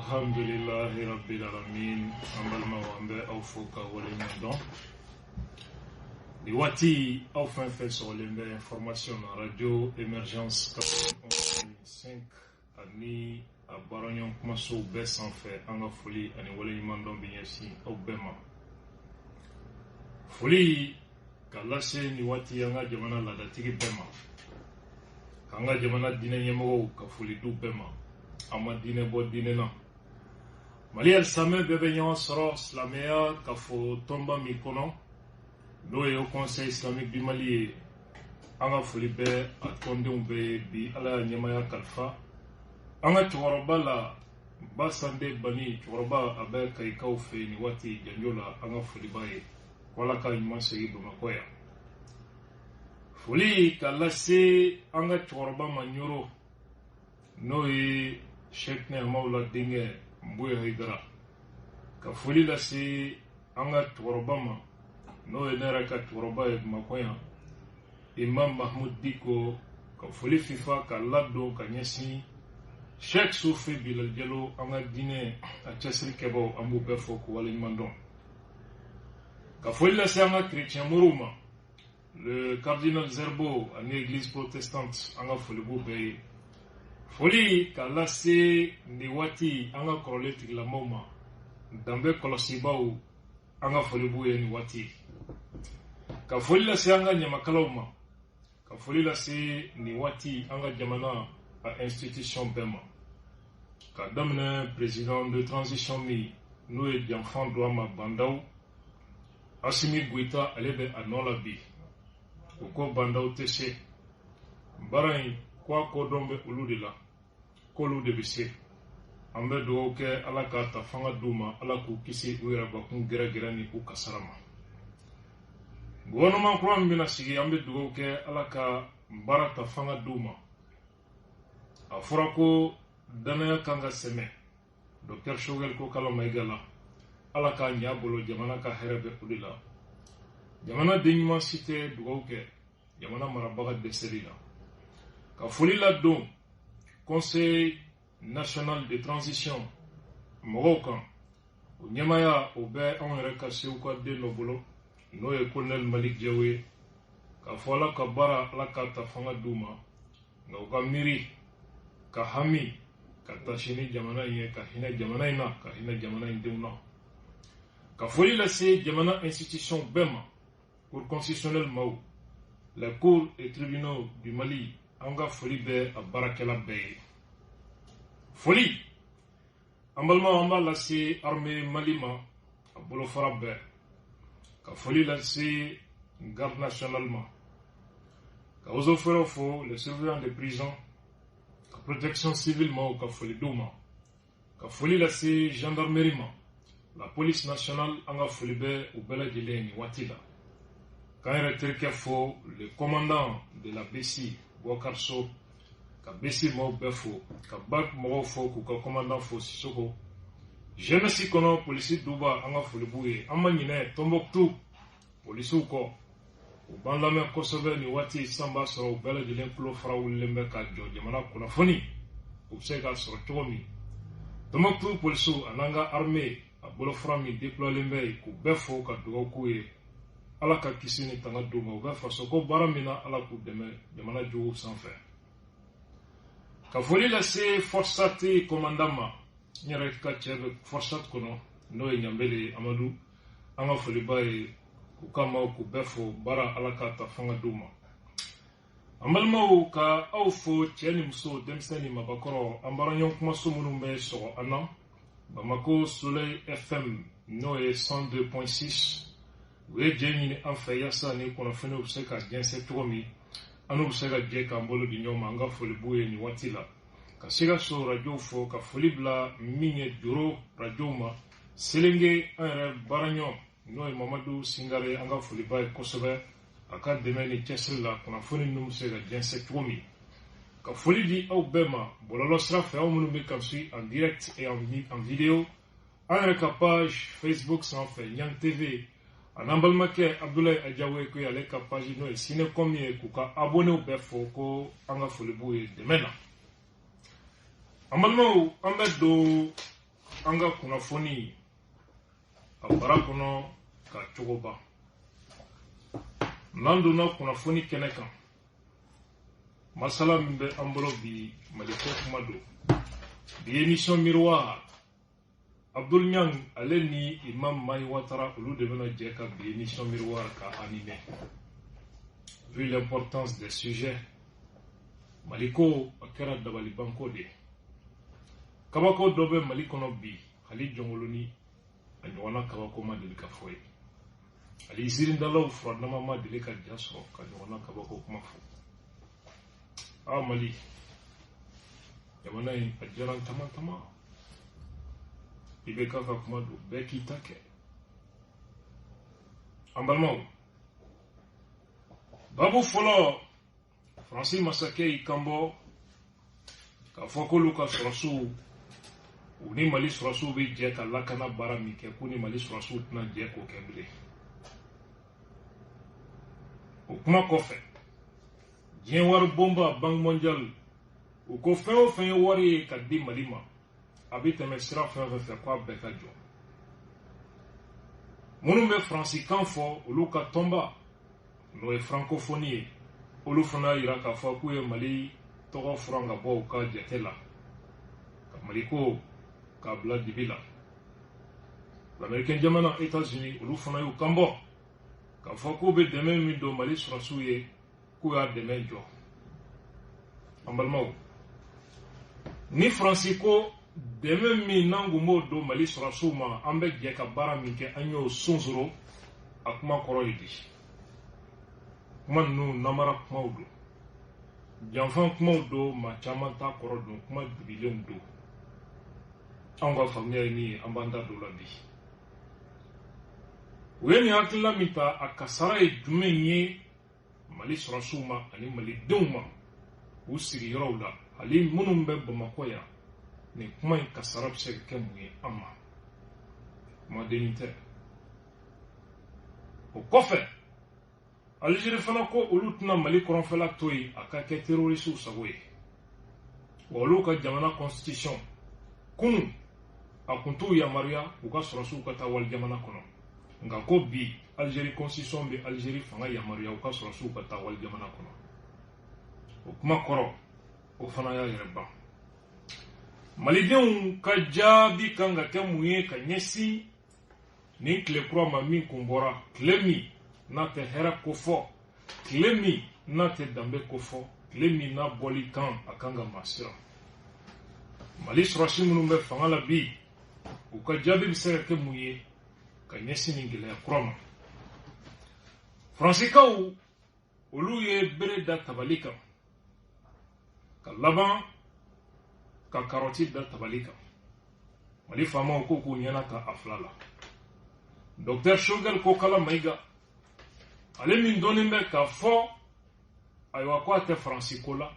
Alhamdulilahi rabbil alamin. An balimaw, an bɛ aw fo ka waleɲuman dɔn nin waati. Aw fɛn fɛn sɔgɔlen bɛ information na Radio Émergence 91.5 ani a baaraɲɔgɔn kumasow bɛɛ sanfɛ, an ka foli ani waleɲuman dɔn bɛ ɲɛsin aw bɛɛ ma. Foli ka lase nin waati an ka jamana laadatigi bɛɛ ma, k'an ka jamana diinɛ ɲɛmɔgɔw ka foli d'u bɛɛ ma. An ma diinɛ bɔ diinɛ na. Mali alisamɛ bɛɛ bɛ ɲɔgɔn sɔrɔ silamɛya kafo tɔnba min kɔnɔ, n'o ye Conseil islamique du Mali ye, an ka foli bɛ a tɔndenw bɛɛ ye bi. Ala y'a ɲɛmaya kalifa an ka cɛkɔrɔba la, Basande Bani cɛkɔrɔba, a bɛ Kayikaw fɛ yen nin waati janjo la. An ka foli b'a ye ko Ala ka ɲuman segin Bamakɔ yan. Foli ka lase an ka cɛkɔrɔba ma Ɲoro, n'o ye Sheikh Hamawula denkɛ Mbuye Hayidara. Ka foli lase an ka cɛkɔrɔba ma, n'o ye ne yɛrɛ ka cɛkɔrɔba ye Bamakɔ yan, Imam Mahmud Diko. Ka foli fifa ka ladon ka ɲɛsin Sheikh Sufi Bilal Jalo. An ka diinɛ a cɛsiri kɛbaw, an b'u bɛɛ fo k'u waleɲuman dɔn. Ka foli lase an ka chrétien moriw ma, le cardinal Zerbo ani Église protestante, an ka foli b'u bɛɛ ye. Foli ka lase nin waati an ka kɔrɔlen tigilamaw ma, danbe kɔlɔsibaw, an ka foli b'u ye nin waati. Ka foli lase an ka ɲamakalaw ma. Ka foli lase nin waati an ka jamana a institution bɛɛ ma, ka daminɛ président de transition min n'o ye janfan don a ma, Bandaw Asimi Goyita, ale bɛ a nɔ la bi. O ko Bandaw tɛ se baara in ko a kodɔn bɛ olu de la, k'olu de bɛ se. An bɛ dugawu kɛ, Ala k'a ta fanga d'u ma, Ala k'u kisi u yɛrɛ bakun gɛrɛgɛrɛ ni u kasara ma. Gouvernement kura min bɛna sigi, an bɛ dugawu kɛ, Ala ka baara ta fanga d'u ma. A fɔra ko danaya kan ka sɛmɛ Docteur Choguel Kokala Maïga la, Ala k'a ɲɛ bolo, jamana ka hɛrɛ bɛ o de la. Jamana den ɲuman si tɛ dugawu kɛ jamana marabaga dɛsɛli la. Ka foli ladon Conseil national de transition mɔgɔw kan, o ɲɛmaya o bɛ anw yɛrɛ ka Segu ka den dɔ bolo, n'o ye colonel Malik Diaw ye. K'a fɔ Ala ka baara, Ala k'a ta fanga d'u ma, nka u ka miiri ka hami ka tasi ni jamana in ye, ka hinɛ jamana in na, ka hinɛ jamana in denw na. Ka foli lase jamana institution bɛɛ ma, Cour constitutionnelle maaw, les cours et tribunaux du Mali, an ka foli bɛ a baarakɛla bɛɛ ye. Foli, an balimaw, an b'a lase armée Mali ma, a bolofara bɛɛ. Ka foli lase Garde nationale ma, ka eaux et forêts fo, les surveillants de prison, ka protection civile maaw, ka foli d'u ma. Ka foli lase gendarmerie ma, la police nationale, an ka foli bɛ u bɛɛ lajɛlen nin waati la. K'an yɛrɛ terikɛ fo, le commandant de la BC, Boubacar So. Ka BC maaw bɛɛ fo, ka BAC mɔgɔw fo, k'u ka commandant fo, Sisoko. GMS kɔnɔ, polisi Duba, an ka foli b'u ye. An ma ɲinɛ Tombouctou polisiw kɔ, u b'an lamɛn kosɛbɛ nin waati. Sisan b'a sɔrɔ u bɛɛ lajɛlen tulo fara wulilen bɛ ka jɔ jamana kunnafoni u bɛ se k'a sɔrɔ cogo min. Tombouctou polisiw an'an ka armée a bolofara min déployelen bɛ yen, k'u bɛɛ fo ka dugawu k'u ye, Ala ka kisi ni tanga d'u ma. U bɛ faso ko baara min na, Ala k'u dɛmɛ jamana juguw sanfɛ. Ka foli lase FORSAT commandant ma, n yɛrɛ ka cɛ bɛ FORSAT kɔnɔ, n'o ye Ɲanbele Amadu, an ka foliba ye k'u ka maaw k'u bɛɛ fo baara, Ala k'a ta fanga d'u ma. An balimaw, ka aw fo, cɛ ni muso, denmisɛn ni mabakɔrɔ, an baaraɲɔgɔn kumaso minnu bɛ sɔgɔ an na, Bamako Soleil FM, n'o ye 102.6, u ye jɛ ɲini an fɛ yaasa ni kunnafoniw bɛ se ka jɛnsɛn cogo min, an n'u bɛ se ka jɛ k'an bolo di ɲɔgɔn ma. An ka foli b'u ye nin waati la. Ka Sikaso rajow fo, ka foli bila min ye Joro rajow ma, Selenge, an yɛrɛ baaraɲɔgɔn, n'o ye Mamadu Singare, an ka foliba ye kosɛbɛ a ka dɛmɛ ni cɛsiri la, kunnafoni ninnu bɛ se ka jɛnsɛn cogo min. Ka foli di aw bɛɛ ma bɔlɔlɔ sira fɛ, aw minnu bɛ ka suit en direct et en vidéo an yɛrɛ ka page Facebook sanfɛ, Ɲang TV, a n'an balimakɛ Abdoulaye Adjawe, ko ale ka page n'o ye Cinecom ye, k'u ka abonnéw bɛɛ fo ko an ka foli b'u ye dɛmɛ na. An balimaw, an bɛ don An ka kunnafoni a bara kɔnɔ ka cogo ban. N'an donna kunnafoni kɛnɛ kan, masala min bɛ an bolo bi, Maliko kuma don. Bi émission miroir, Abdul Niang, ale ni Imam Mahi Ouattara, olu de bɛna jɛ ka bi émission miroir ka animer. Vu l'importance des sujets, Maliko a kɛra dabalibanko de ye. Kabako dɔ bɛ Mali kɔnɔ bi, hali jɔnkoloni a ɲɔgɔnna kabako ma deli ka fɔ ye, hali zirindalaw furadama ma deli ka ja sɔrɔ ka ɲɔgɔnna kabako kuma fɔ. A Mali jamana in a diyara n tama tama. I bɛ k'a ka kuma don, bɛɛ k'i ta kɛ. An balimaw, babu fɔlɔ, Faransi masakɛ y'i kanbɔ k'a fɔ k'olu ka sɔrɔsiw, u ni Mali sɔrɔsiw bɛ jɛ ka lakana baara min kɛ, k'u ni Mali sɔrɔsiw tɛna jɛ k'o kɛ bilen. O kuma kɔfɛ, diɲɛ wari bonba, Banque mondiale, u ko fɛn o fɛn ye wari ye ka di Mali ma, a bɛ tɛmɛ sira fɛn o fɛn fɛ, k'a bɛɛ ka jɔ. Minnu bɛ faransikan fɔ, olu ka tɔnba, n'o ye francophonie ye, olu fana y'a yira k'a fɔ k'u ye Mali tɔgɔ furan ka bɔ u ka jate la, ka Maliko k'a bila dibi la. Lamɛrikɛn jamana, États-Unis, olu fana y'u kanbɔ k'a fɔ k'u bɛ dɛmɛ min don Mali sɔrɔsiw ye, k'u y'a dɛmɛ jɔ. An balimaw, ni Faransi ko dɛmɛ min n'an kun b'o don Mali sɔrɔsiw ma, an bɛ jɛ ka baara min kɛ, an y'o sonsoro, a kuma kɔrɔ ye di? Kuma ninnu, namara kumaw don, janfan kumaw don, maa caman t'a kɔrɔ don, kuma dibilenw don. Anw ka faamuya ye min ye, an b'an da don la bi. U ye nin hakilila min ta, a kasara ye jumɛn ye Mali sɔrɔsiw ma ani malidenw ma u sigiyɔrɔw la, hali minnu bɛ Bamakɔ yan? Nin kuma in kasara bɛ se ka kɛ mun ye an ma? Kumadennin tɛ. O kɔfɛ, Alizeri fana ko olu tɛna Mali kɔrɔnfɛla to yen a ka kɛ terroristew sago ye, wa olu ka jamana constitution kunun, a kun t'u yamaruya u ka sɔrɔsiw ka taa wali jamana kɔnɔ, nka ko bi Alizeri constitution bɛ Alizeri fanga yamaruya u ka sɔrɔsiw ka taa wali jamana kɔnɔ. O kuma kɔrɔ, o fana y'a yɛrɛ ban. Malidenw ka jaabi kan ka kɛ mun ye ka ɲɛsin nin tile kura ma min kun bɔra, tile min n'a tɛ hɛrɛ ko fɔ, tile min n'a tɛ danbe ko fɔ, tile min n'a bɔli kan a kan ka maa siran? Mali sɔrɔsi minnu bɛ fanga la bi, u ka jaabi bɛ se ka kɛ mun ye ka ɲɛsin nin gɛlɛya kura ma? Faransikaw, olu ye bere da tabali kan, ka laban ka karɔti da tabali kan. Mali faamaw ko k'u ɲɛna ta a fila la. Docteur Choguel Kokalla Maïga, ale min dɔnnen bɛ k'a fɔ, ayiwa, ko a tɛ Faransi ko la,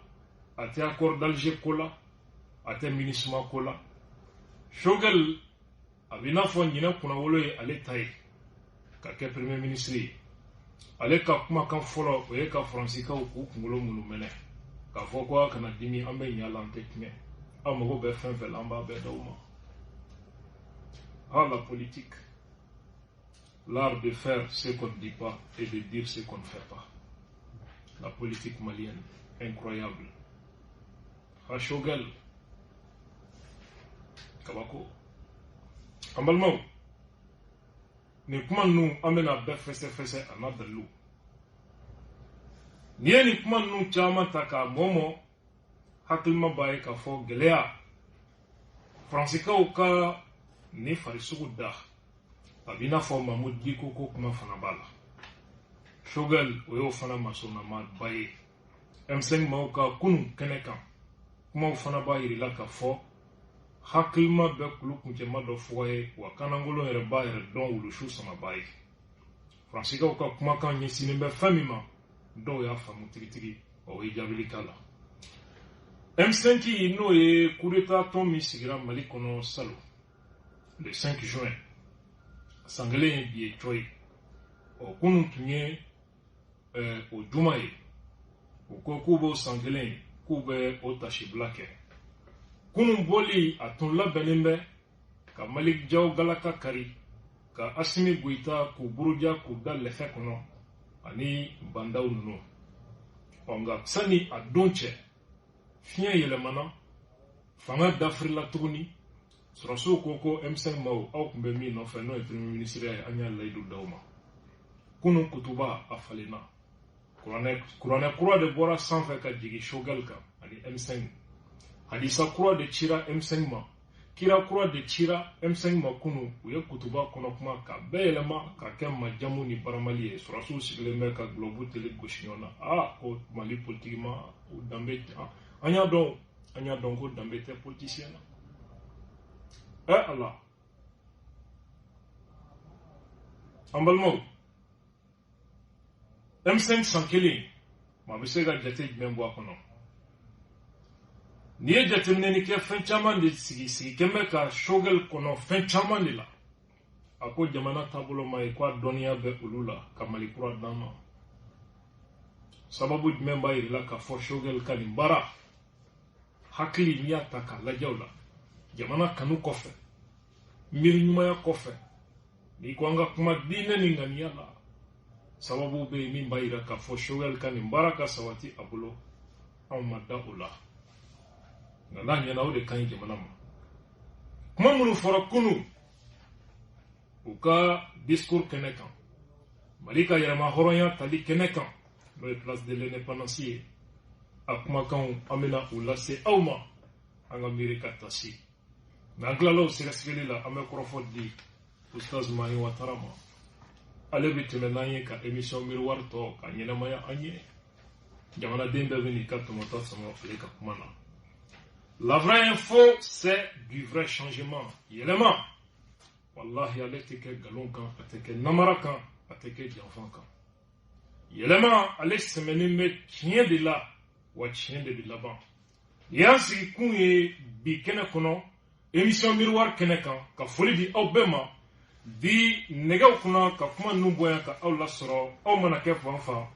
a tɛ accord d'Alger ko la, a tɛ MINUSMA ko la, Choguel a bɛ i n'a fɔ ɲinɛ kunnawolo ye ale ta ye ka kɛ premier ministre ye. Ale ka kumakan fɔlɔ, o ye ka Faransikaw k'u kunkolo munu mɛnɛ k'a fɔ ko a kana dimi, an bɛ ɲa la, an tɛ tiɲɛ, aw mago bɛ fɛn fɛn la, an b'a bɛɛ d'aw ma. Ah, la politique, l'art de faire ce qu'on ne dit pas et de dire ce qu'on ne fait pas. La politique malienne, incroyable. Ah, Choguel, kabako. An balimaw, nin kuma ninnu, an bɛna bɛɛ fɛsɛ-fɛsɛ a n'a dalilu. N'i ye nin kuma ninnu caman ta k'a mɔmɔ, hakilima b'a ye k'a fɔ gɛlɛya Faransikaw ka nin farisugu da, a b'i n'a fɔ Mahmoud Dicko ko kuma fana b'a la. Choguel, o y'o fana masɔnnamaba ye. M5 maaw ka kunun kɛnɛ kan kumaw fana b'a yirila k'a fɔ hakilima bɛ kulu kuncɛma dɔ fɔgɔ ye, wa kanangolon yɛrɛ b'a yɛrɛ dɔn wulusu samaba ye. Faransikaw ka kumakan ɲɛsinnen bɛ fɛn min ma, dɔw y'a faamu tigitigi, wa o ye jaabili k'a la. M5, n'o ye coup d'état tɔn min sigira Mali kɔnɔ salon le 5 juin, san kelen ye bi ye cɔ ye. Ɔ, kunun tun ye o juma ye. U ko k'u b'o san kelen, k'u bɛ o tasibila kɛ. Kunun bɔli a tun labɛnnen bɛ Ka Malick Diaw galaka kari, ka Assimi Goïta k'u buruja k'u da lɛfɛ kɔnɔ ani bandaw ninnu. Ɔ nka sani a don cɛ, fiɲɛ yɛlɛmana, fanga dafirila tuguni. Sɔrɔsiw ko M5 maaw, aw tun bɛ min nɔfɛ n'o ye premier ministre ye, an y'a layidu d'aw ma. Kunun kutuba a falenna, kuranɛ kura de bɔra sanfɛ ka jigin Choguel kan ani M5. Hadisa kura de cira M5 ma, kira kura de cira M5 ma kunun. U ye kutuba kɔnɔ kuma ka bɛɛ yɛlɛma ka kɛ majamu ni baramali ye. Sɔrɔsiw sigilen bɛ ka gulɔbu teli gosi ɲɔgɔn na. Aa, ko Mali politiki ma o danbe, an y'a dɔn, an y'a dɔn ko danbe tɛ politicien na. Ɛ Ala, an balimaw, M5 san kelen, maa bɛ se ka jate jumɛn bɔ a kɔnɔ? N'i ye jateminɛni kɛ, fɛn caman de sigi sigi kɛn bɛ ka Choguel kɔnɔ fɛn caman de la. A ko jamana taabolo ma ye, ko a dɔnniya bɛ olu la ka Mali kura d'an ma. Sababu jumɛn b'a yir'i la k'a fɔ Choguel ka nin baara hakili, n'i y'a ta k'a lajɛ o la, jamana kanu kɔfɛ, miiri ɲumanya kɔfɛ, n'i ko an ka kuma diinɛ ni ŋaniya la, sababu bɛ yen min b'a yira k'a fɔ Choguel ka nin baara ka sabati a bolo. Anw ma da o la, nka n'a ɲɛna, o de ka ɲi jamana ma. Kuma minnu fɔra kunun u ka discours kɛnɛ kan, Mali ka yɛrɛma hɔrɔnya tali kɛnɛ kan, n'o ye place de l'Indépendance ye, a kumakanw an bɛna u lase aw ma, an ka miiri ka tasi. N'an tilala o sɛgɛsɛgɛli la, an bɛ kɔrɔfɔ di Ustaz Mahi Watara ma. Ale bɛ tɛmɛ n'an ye ka émission miroir tɔ ka ɲɛnamaya an ye. Jamanaden bɛɛ bɛ n'i ka tɔmɔta sɔmɔ ale ka kuma na. La vraie info, c'est du vrai changement. Yɛlɛma, wallahi, ale tɛ kɛ nkalon kan, a tɛ kɛ namara kan, a tɛ kɛ janfan kan. Yɛlɛma, ale sɛmɛnen bɛ tiɲɛ de la, wa tiɲɛ de bɛ laban. Nin y'an sigi kun ye bi kɛnɛ kɔnɔ, émission miroir kɛnɛ kan, ka foli di aw bɛɛ ma. Bi nɛgɛw kunna ka kuma ninnu bɔ yan ka aw lasɔrɔ, aw mana kɛ fan fan,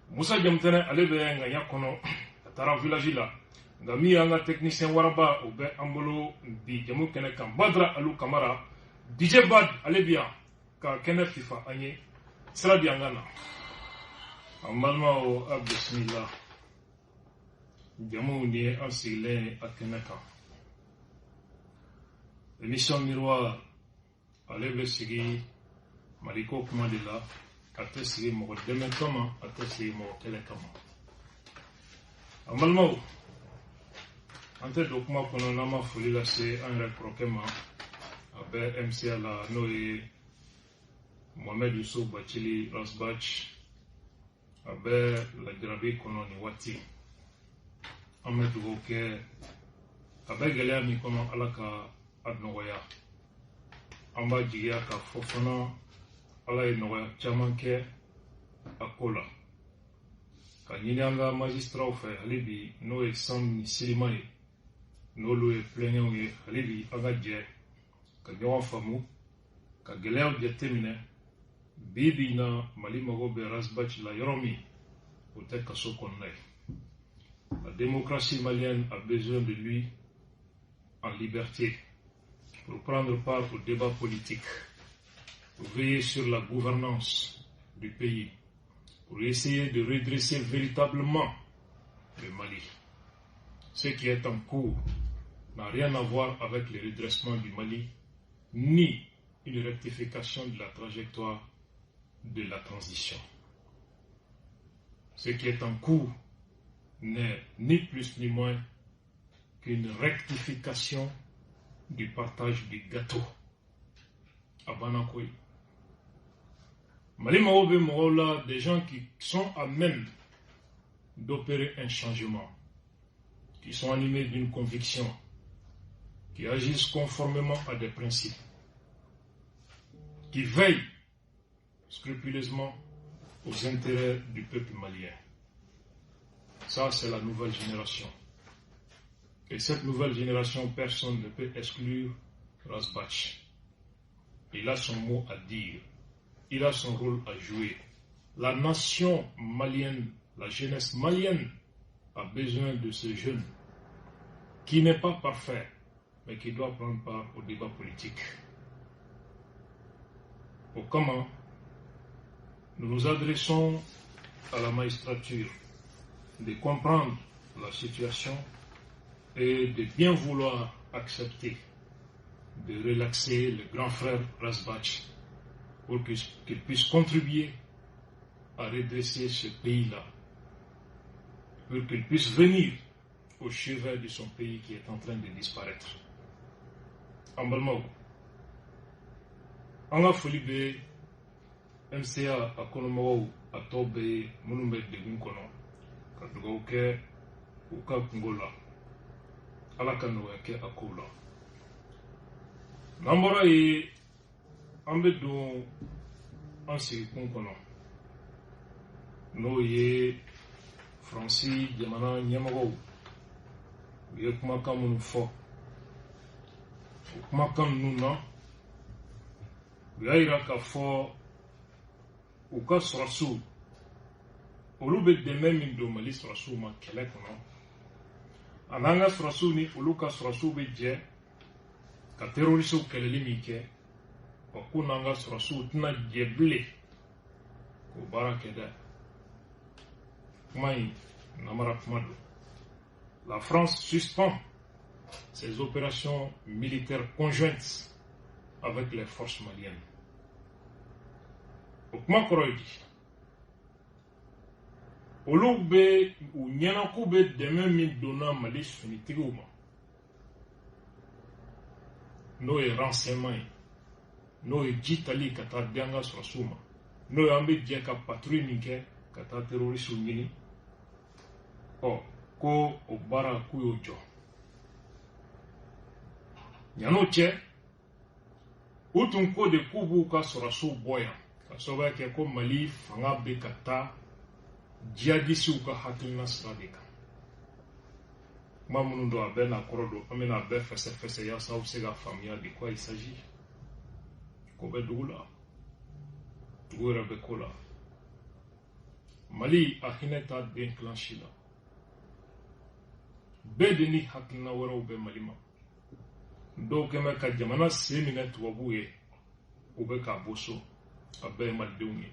Musa Jamutɛnɛ, ale bɛ ŋaɲa kɔnɔ, a taara village la. Nka min y'an ka technicien waraba, o bɛ an bolo bi jamu kɛnɛ kan, Badara Alu Kamara, DJ Bad, ale bi yan ka kɛnɛ fifa an ye. Sira di an ka na. An balimaw, a bisimila. Jamu nin ye an sigilen ye a kɛnɛ kan. Émission miroir, ale bɛ sigi Maliko kuma de la. A tɛ sigi mɔgɔ dɛmɛ kama, a tɛ sigi mɔgɔ kɛlɛ kama. An balimaw, an tɛ don kuma kɔnɔ n'an ma foli lase an yɛrɛ kɔrɔkɛ ma, a bɛ MCA la, n'o ye Mohamed Yusuf Bacili Rasbach. A bɛ lajarabi kɔnɔ nin waati. An bɛ dugawu kɛ, a bɛ gɛlɛya min kɔnɔ, Ala ka a nɔgɔya. An b'a jigiya k'a fɔ fana Ala ye nɔgɔya caman kɛ a ko la. Ka ɲini an ka magistraw fɛ hali bi, n'o ye Sam ni Silima ye, n'olu ye plaignants ye, hali bi an ka jɛ ka ɲɔgɔn faamu, ka gɛlɛyaw jateminɛ. Bi bi in na, Mali mago bɛ Ras Bath la yɔrɔ min, o tɛ kaso kɔnɔna ye. La démocratie malienne a besoin de lui en liberté pour prendre part au débat politique, pour veiller sur la gouvernance du pays, pour essayer de redresser véritablement le Mali. Ce qui est en cours n'a rien à voir avec le redressement du Mali, ni une rectification de la trajectoire de la transition. Ce qui est en cours n'est ni plus ni moins qu'une rectification du partage du gâteau. A banna koyi. Mali mago bɛ mɔgɔw la, des gens qui sont à même d'opérer un changement, qui sont animés d'une conviction, qui agissent conformément à des principes, qui veillent scrupuleusement aux intérêts du peuple malien. Ça, c'est la nouvelle génération. Et cette nouvelle génération, personne ne peut exclure Ras Bath. Il a son mot à dire. Il a son rôle à jouer. La nation malienne, la jeunesse malienne a besoin de ce jeune qui n'est pas parfait, mais qui doit prendre part au débat politique. O kama, nous nous adressons à la magistrature de comprendre la situation et de bien vouloir accepter de relaxer le grand frère Ras Bath pour qu'il puisse contribuer à redresser ce pays-là, pour qu'il puisse venir au chevet de son pays qui est en train de disparaître. An balimaw, an ka foli bɛ MCA a kɔnɔmɔgɔw a tɔ bɛ minnu bɛ degun kɔnɔ, ka dugawu kɛ u ka kungo la, Ala ka nɔgɔya kɛ a kow la. N'an bɔra yen, an bɛ don an sigikun kɔnɔ, n'o ye Faransi jamana ɲɛmɔgɔw. U ye kumakan minnu fɔ, o kumakan ninnu na, u y'a yira k'a fɔ u ka sɔrɔsiw, olu bɛ dɛmɛ min don Mali sɔrɔsiw ma kɛlɛ kɔnɔ, a n'an ka sɔrɔsiw ni olu ka sɔrɔsiw bɛ jɛ ka terroristew kɛlɛli min kɛ, wa ko n'an ka sɔrɔsiw tɛna jɛ bilen k'o baara kɛ dɛ. Kuma in, namara kuma don. La France suspend ses opérations militaires conjointes avec les forces maliennes. O kuma kɔrɔ ye di? Olu bɛ u ɲɛna k'u bɛ dɛmɛ min donna Mali finitigiw ma, n'o ye renseignement ye, n'o ye ji tali ka taa di an ka sɔrɔsiw ma, n'o ye an bɛ jɛ ka patrouille min kɛ ka taa terroristew ɲini, ɔ ko o baara, k'u y'o jɔ. Yan'o cɛ, u tun ko de k'u b'u ka sɔrɔsiw bɔ yan, ka sababuya kɛ ko Mali fanga bɛ ka taa jihadisiw ka hakilina sira de kan. Kuma minnu don, a bɛɛ n'a kɔrɔ don. An bɛna a bɛɛ fɛsɛfɛsɛ yaasa aw bɛ se ka faamuya de quoi il s'agit. Ko bɛ dugu la, dugu yɛrɛ bɛ ko la. Mali a hinɛ t'a den kilan si la. Bɛɛ de ni hakilina wɛrɛw bɛ Mali ma. Dɔw kɛn bɛ ka jamana sen minɛ tubabuw ye, u bɛ k'a bɔ so. A bɛɛ ye malidenw ye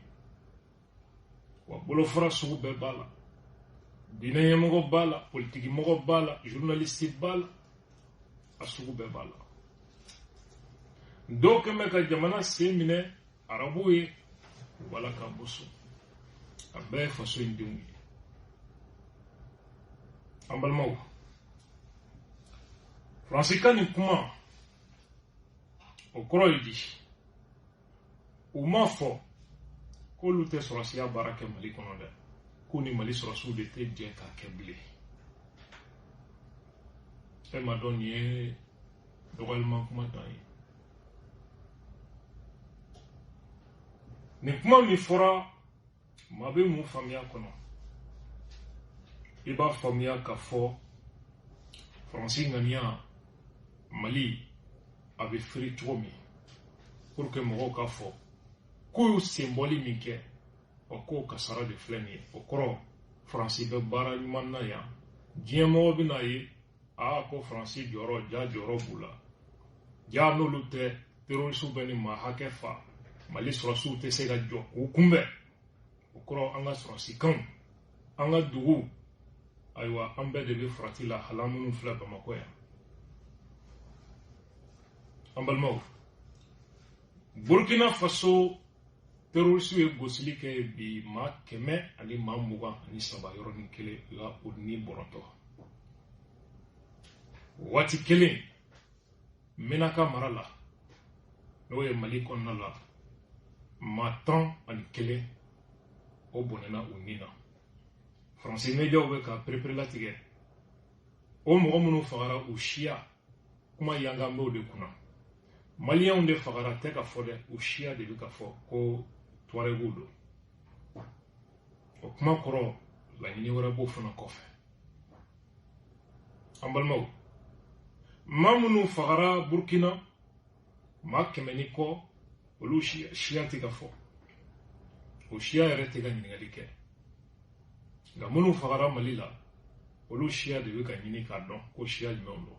wa. Bolofara sugu bɛɛ b'a la: diinɛ ɲɛmɔgɔ b'a la, politiki mɔgɔ b'a la, journaliste b'a la, a sugu bɛɛ b'a la. Dɔw kɛn bɛ ka jamana sen minɛ arabuw ye, u b'a la k'a bɔ so. A bɛɛ ye faso in denw ye. An balimaw, Faransi ka nin kuma, o kɔrɔ ye di? U m'a fɔ k'olu tɛ sɔrɔsiya baara kɛ Mali kɔnɔ dɛ, k'u ni Mali sɔrɔsiw de tɛ jɛ k'a kɛ bilen. E ma dɔn, nin ye dɔgɔyalima kuma dan ye. Nin kuma min fɔra, maa bɛ mun faamuya kɔnɔ? I b'a faamuya k'a fɔ Faransi ŋaniya, Mali a bɛ firi cogo min, pour que mɔgɔw k'a fɔ k'u y'u senbɔli min kɛ, o k'o kasara de filɛ nin ye. O kɔrɔ, Faransi bɛ baara ɲuman na yan, diɲɛ mɔgɔ bɛ n'a ye aa ko Faransi jɔyɔrɔ ja jɔyɔrɔ b'u la. Ja n'olu tɛ, terroristew bɛ ni maa hakɛ fa, Mali sɔrɔsiw tɛ se ka jɔ k'u kunbɛn. O kɔrɔ, an ka sɔrɔsikanw, an ka duguw, ayiwa, an bɛɛ de bɛ farati la, hali an minnu filɛ Bamakɔ yan. An balimaw, Burkina Faso, terroristew ye gosili kɛ bi, maa 123 yɔrɔnin kelen la, o ni bɔrɔtɔ. Waati kelen, Menaka mara la, n'o ye Mali kɔnɔna la, maa 11 o bɔnɛna u ni na. Faransi mediaw bɛ ka pereperelatigɛ o mɔgɔ minnu fagara, u siya kuma yankan b'o de kunna. Maliyɛnw de fagara tɛ ka fɔ dɛ, u siya de bɛ ka fɔ ko tuarɛguw don. O kuma kɔrɔ, laɲini wɛrɛ b'o fana kɔfɛ. An balimaw, maa minnu fagara Burkina, maa 100 ni kɔ, olu siya tɛ ka fɔ, o siya yɛrɛ tɛ ka ɲininkali kɛ. Nka minnu fagara Mali la, olu siya de bɛ ka ɲini k'a dɔn ko siya jumɛnw don.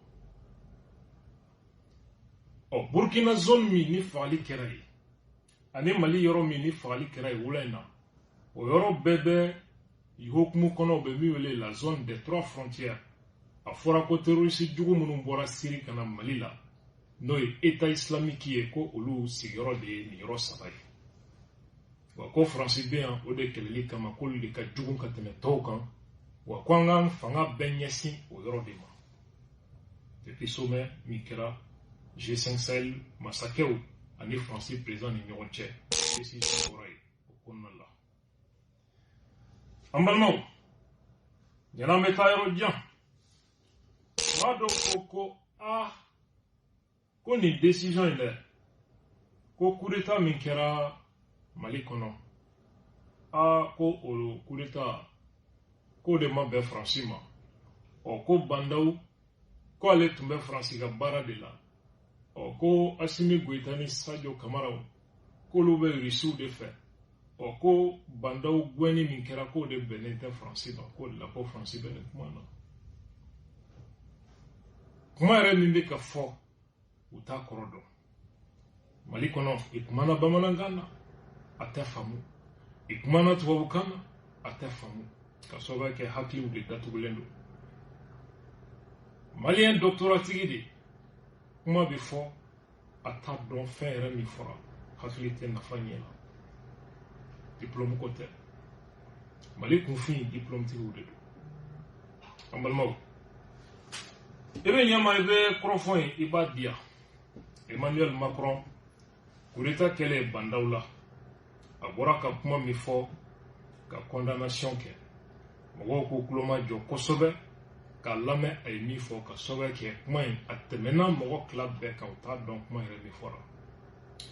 Ɔ, Burkina zone min ni fagali kɛra yen, ani Mali yɔrɔ min ni fagali kɛra yen wula in na, o yɔrɔ bɛɛ bɛ hukumu kɔnɔ, u bɛ min wele la zone des trois frontières. A fɔra ko terroriste jugu minnu bɔra Syrie ka na Mali la, n'o ye État islamique ye, ko olu sigiyɔrɔ de ye nin yɔrɔ saba ye. Wa ko Faransi bɛ yan o de kɛlɛli kama, k'olu de ka jugu ka tɛmɛ tɔw kan, wa ko an k'an fanga bɛɛ ɲɛsin o yɔrɔ de ma. Depuis sommet min kɛra G5 Sahel masakɛw ani Faransi président ni ɲɔgɔn cɛ, décision bɔra yen o kɔnɔna la. An balimaw, ɲɛna an bɛ taa yɔrɔ jan. Maa dɔw ko aa, ko nin décision in dɛ, ko coup d'état min kɛra Mali kɔnɔ, aa, ko o coup d'état k'o de ma bɛn Faransi ma. Ɔ, ko Bah N'Daw, ko ale tun bɛ Faransi ka baara de la. Ɔ, ko Assimi Goïta ni Sadio Camara, k'olu bɛ Irisiw de fɛ. Ɔ, ko Bah N'Daw gɛnni min kɛra, k'o de bɛnnen tɛ Faransi ma, k'o de la ko Faransi bɛ nin kuma na. Kuma yɛrɛ min bɛ ka fɔ, u t'a kɔrɔ dɔn. Mali kɔnɔ, i kumana bamanankan na, a tɛ faamu. I kumana tubabukan na, a tɛ faamu, ka sababu kɛ hakiliw de datugulen don. Maliyɛn doctoratigi de, kuma bɛ fɔ, a t'a dɔn fɛn yɛrɛ min fɔra. Hakili tɛ nafa ɲɛ la, diplôme ko tɛ. Mali kunfin, diplôme tigiw de don. An balimaw, i bɛ ɲɛma, i bɛ kɔrɔfɔ ye, i b'a di yan. Emmanuel Macron, coup d'état kɛlen Bah N'Daw la, a bɔra ka kuma min fɔ ka condamnation kɛ, mɔgɔw ko tulo ma jɔ kosɛbɛ k'a lamɛn a ye min fɔ, ka sababu kɛ kuma in a tɛmɛna mɔgɔ tila bɛɛ kan, u t'a dɔn kuma yɛrɛ min fɔra,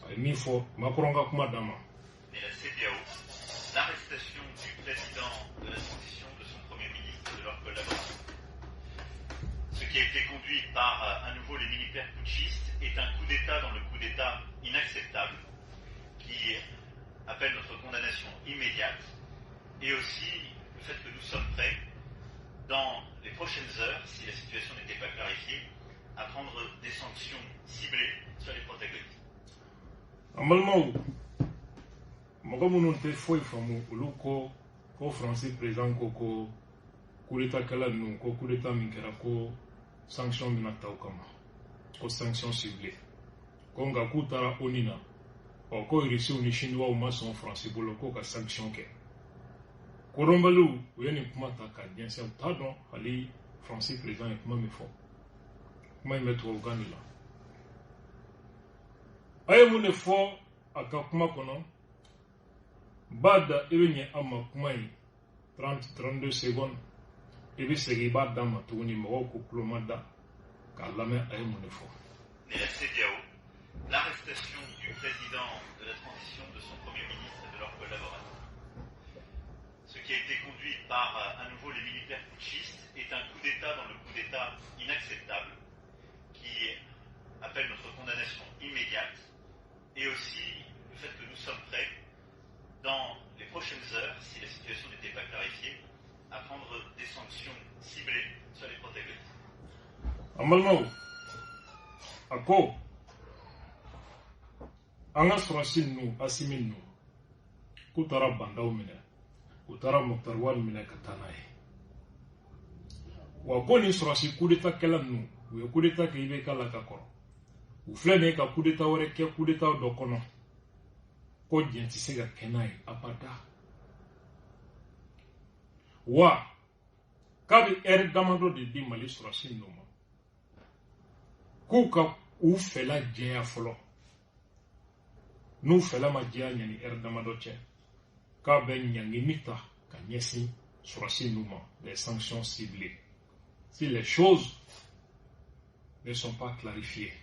a ye min fɔ. Macron ka kuma d'a ma. Et la CEDEAO, l'arrestation du président de la transition, de son premier ministre et de leurs collaborateurs. Ce qui a été conduit par à nouveau les militaires putschistes est un coup d'État dans le coup d'État inacceptable qui appelle notre condamnation immédiate et aussi le fait que nous sommes prêts, dans les prochaines heures, si la situation n'était pas clarifiée, à prendre des sanctions ciblées sur les protagonistes. An balimaw, mɔgɔ minnu tɛ foyi faamu, olu ko ko Faransi président ko coup d'état kɛla ninnu, ko coup d'état min kɛra, ko sanction bɛna ta u kama, ko sanction ciblée, ko nka k'u taara ONU na, ɔ, ko Irisiw ni Chinois ma sɔn Faransi bolo k'o ka sanction kɛ. Kodɔnbaliw, u ye nin kuma ta k'a jɛnsɛn, u t'a dɔn hali Faransi président ye kuma min fɔ. Kuma in bɛ tubabukan de la. A ye mun de fɔ a ka kuma kɔnɔ? B'a da, i bɛ ɲɛ an ma kuma in 30 32 secondes, i bɛ segin, i b'a d'a ma tuguni, mɔgɔw ko tulo ma da k'a lamɛn a ye mun de fɔ. Et la CEDEAO, l'arrestation du président de la transition, de son premier ministre et de leurs collaborateurs. Ce qui a été conduit par à nouveau les militaires putschistes est un coup d'État dans le coup d'État inacceptable qui appelle notre condamnation immédiate et aussi le fait que nous sommes prêts, dans les prochaines heures, si la situation n'était pas clarifiée, à prendre des sanctions ciblées sur les protagonistes. An balimaw, a ko an ka sɔrɔsi ninnu, Assimi ninnu, k'u taara Bah N'Daw minɛ, u taara Moctar Ouane minɛ ka taa n'a ye. Wa ko nin sɔrɔsi coup d'état kɛla ninnu, u ye coup d'état kɛ IBK la ka kɔrɔ, u filɛ nin ye ka coup d'état wɛrɛ kɛ coup d'état dɔ kɔnɔ, ko diɲɛ tɛ se ka kɛ n'a ye abada. Wa k'a bɛ ɛri damadɔ de di Mali sɔrɔsi ninnu ma, k'u ka u fɛla jɛya fɔlɔ. N'u fɛla ma jɛya ɲani ɛri damadɔ cɛ, k'a bɛ ɲangini ta ka ɲɛsin sɔrɔsi ninnu ma, les sanctions ciblées, si les choses ne sont pas clarifiées.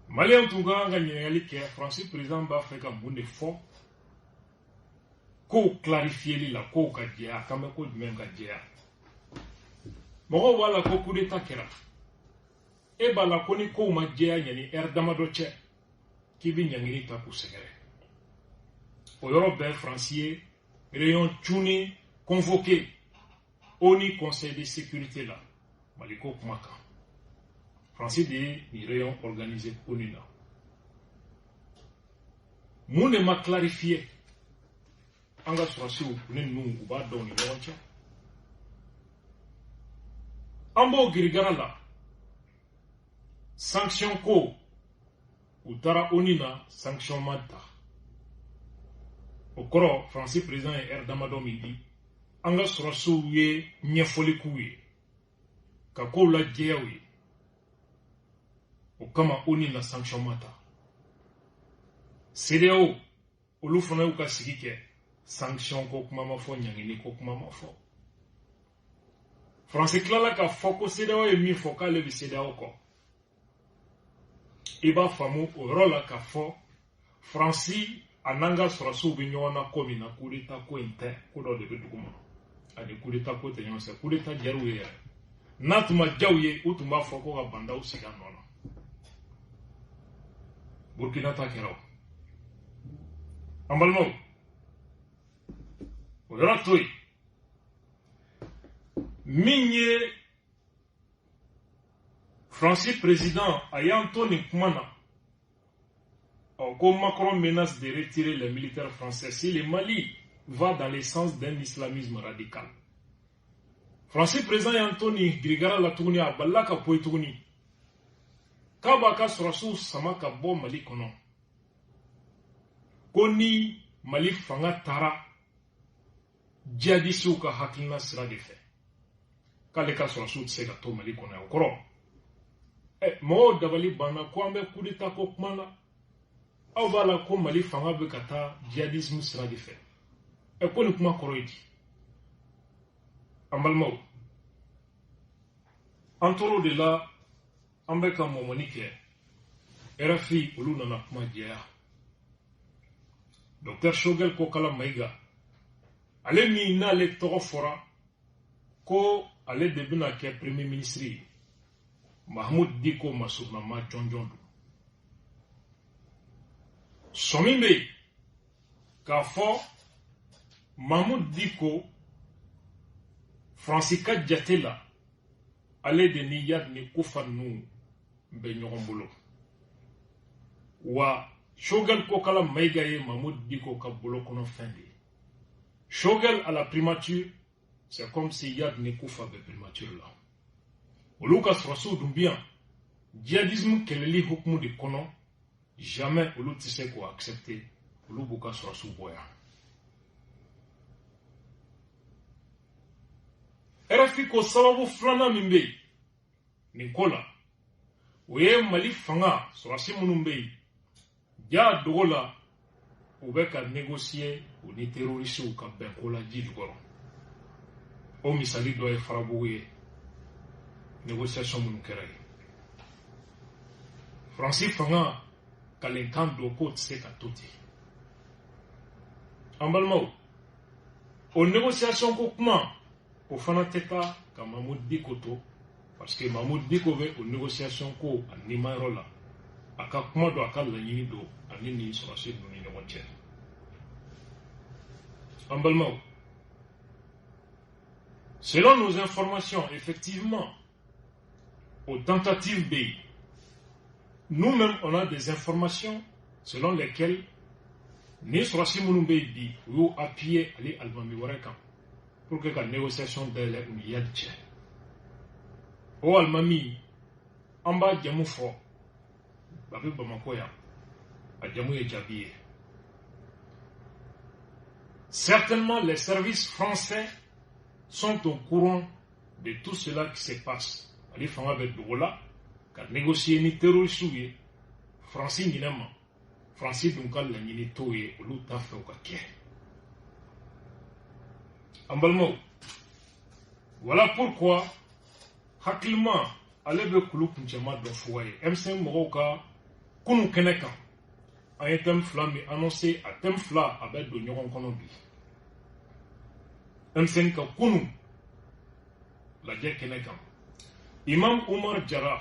Maliyɛn tun ka kan ka ɲininkali kɛ: Faransi président b'a fɛ ka mun de fɔ kow clarifieli la, kow ka jɛya? A kan bɛ ko jumɛn ka jɛya? Mɔgɔw b'a la ko coup d'état kɛra, e b'a la ko ni kow ma jɛya ɲani ɛri damadɔ cɛ, k'i bɛ ɲangini ta k'u sɛgɛrɛ. O yɔrɔ bɛɛ, Faransi ye réunion cunni convoqué ONU Conseil de sécurité la Maliko kuma kan. Faransi de ye nin réunion organisé ONU na. Mun de ma clarifier? An ka sɔrɔsiw ni ninnu, u b'a dɔn u ni ɲɔgɔn cɛ. An b'o girigara la. Sanction ko, u taara ONU na, sanction ma ta. O kɔrɔ, Faransi président ye heure damadɔ min di, an ka sɔrɔsiw ye ɲɛfɔli k'u ye ka kow lajɛya u ye. O kama, ONU na, sanction ma ta. CEDEAO, olu fana y'u ka sigi kɛ, sanction ko kuma ma fɔ, ɲangini ko kuma ma fɔ. Faransi tilala k'a fɔ ko CEDEAO ye min fɔ, k'ale bɛ CEDEAO kɔ. I b'a faamu o yɔrɔ la k'a fɔ Faransi a n'an ka sɔrɔsiw bɛ ɲɔgɔn na ko min na, coup d'état ko in tɛ, ko dɔ de bɛ dugu ma. Ani coup d'état ko tɛ ɲɔgɔn fɛ. Coup d'état diyar'u ye yɛrɛ. N'a tun ma diya u ye, u tun b'a fɔ ko ka Bah N'Daw sigi a nɔ na. Burkina ta kɛra o. An balimaw, o yɔrɔ to yen. Min ye Faransi président, a y'an to nin kuma na. Ɔ ko Macron menace de retirer les militaires français si le Mali va dans le sens d'un islamisme radical. Faransi président y'an to nin girigara la tuguni, a balila ka poyi tuguni k'a b'a ka sɔrɔsiw sama ka bɔ Mali kɔnɔ, ko ni Mali fanga taara jihadisiw ka hakilina sira de fɛ, k'ale ka sɔrɔsiw tɛ se ka to Mali kɔnɔ yan. O kɔrɔ ɛ, mɔgɔw dabali banna ko an bɛ coup d'état ko kuma la, aw b'a la ko Mali fanga bɛ ka taa jihadisme sira de fɛ. Ɛ, ko nin kuma kɔrɔ ye di? An balimaw, an tor'o de la, an bɛ ka mɔmɔni kɛ. RFI, olu nana kuma jɛya. Docteur Choguel Kokala Maïga, ale min n'ale tɔgɔ fɔra ko ale de bɛna kɛ premier ministre ye, Mahmoud Dicko masurunama jɔnjɔn don. Sɔmi bɛ yen k'a fɔ Mahmoud Dicko, Faransi ka jate la, ale de ni Iyad ni Koufa ninnu bɛ ɲɔgɔn bolo wa. Choguel Kokala Maïga ye Mahmoud Dicko ka bolokɔnɔfɛn de ye. Choguel à la primature, c'est comme si Iyad ni Koufa bɛ primature la. Olu ka sɔrɔsiw dun bi yan djihadisme kɛlɛli hukumu de kɔnɔ. Jamais olu tɛ se k'o accepter. Olu b'u ka sɔrɔsiw bɔ yan. RFI ko sababu filanan min bɛ yen nin ko la, o ye Mali fanga sɔrɔsi minnu bɛ yen, ja dogo la, u bɛ ka négocier u ni terrorisiw ka bɛnko la ji jukɔrɔ. O misali dɔ ye Farabugu ye, négociation minnu kɛra yen. Faransi fanga kalenkan don k'o tɛ se ka to ten. An balimaw, o négociation ko kuma, o fana tɛ taa ka Mahmoud Dicko to, parce que Mahmoud Dicko bɛ o négociation ko a nimayɔrɔ la. A ka kuma don, a ka laɲini don ani nin sɔrɔsi ninnu ni ɲɔgɔn cɛ. An balimaw, selon nos informations, effectivement, aux tentatives bɛ yen. Nous-mêmes, on a des informations selon lesquelles ni sɔrɔsi minnu bɛ yen bi, u y'u appuyer ale alimami wɛrɛ kan pour que ka négociation dayɛlɛ u ni Iyad cɛ. O alimami, an b'a jamu fɔ, a bɛ Bamakɔ yan, a jamu ye Jaabi ye. Certainement, les services français sont au courant de tout cela qui se passe. Ale fanga bɛ dogo la ka négocier ni terroristes ye. Faransi ɲinɛ ma, Faransi dun ka laɲini t'o ye, olu t'a fɛ o ka kɛ. An balimaw, voilà pourquoi hakilima, ale bɛ kulu kuncɛma dɔ fɔ ye. M5 mɔgɔw ka kunu kɛnɛ kan, an ye thème fila min annoncé, a thème fila a bɛ don ɲɔgɔn kɔnɔ bi. M5 ka kunu lajɛ kɛnɛ kan, Imam Umar Jara,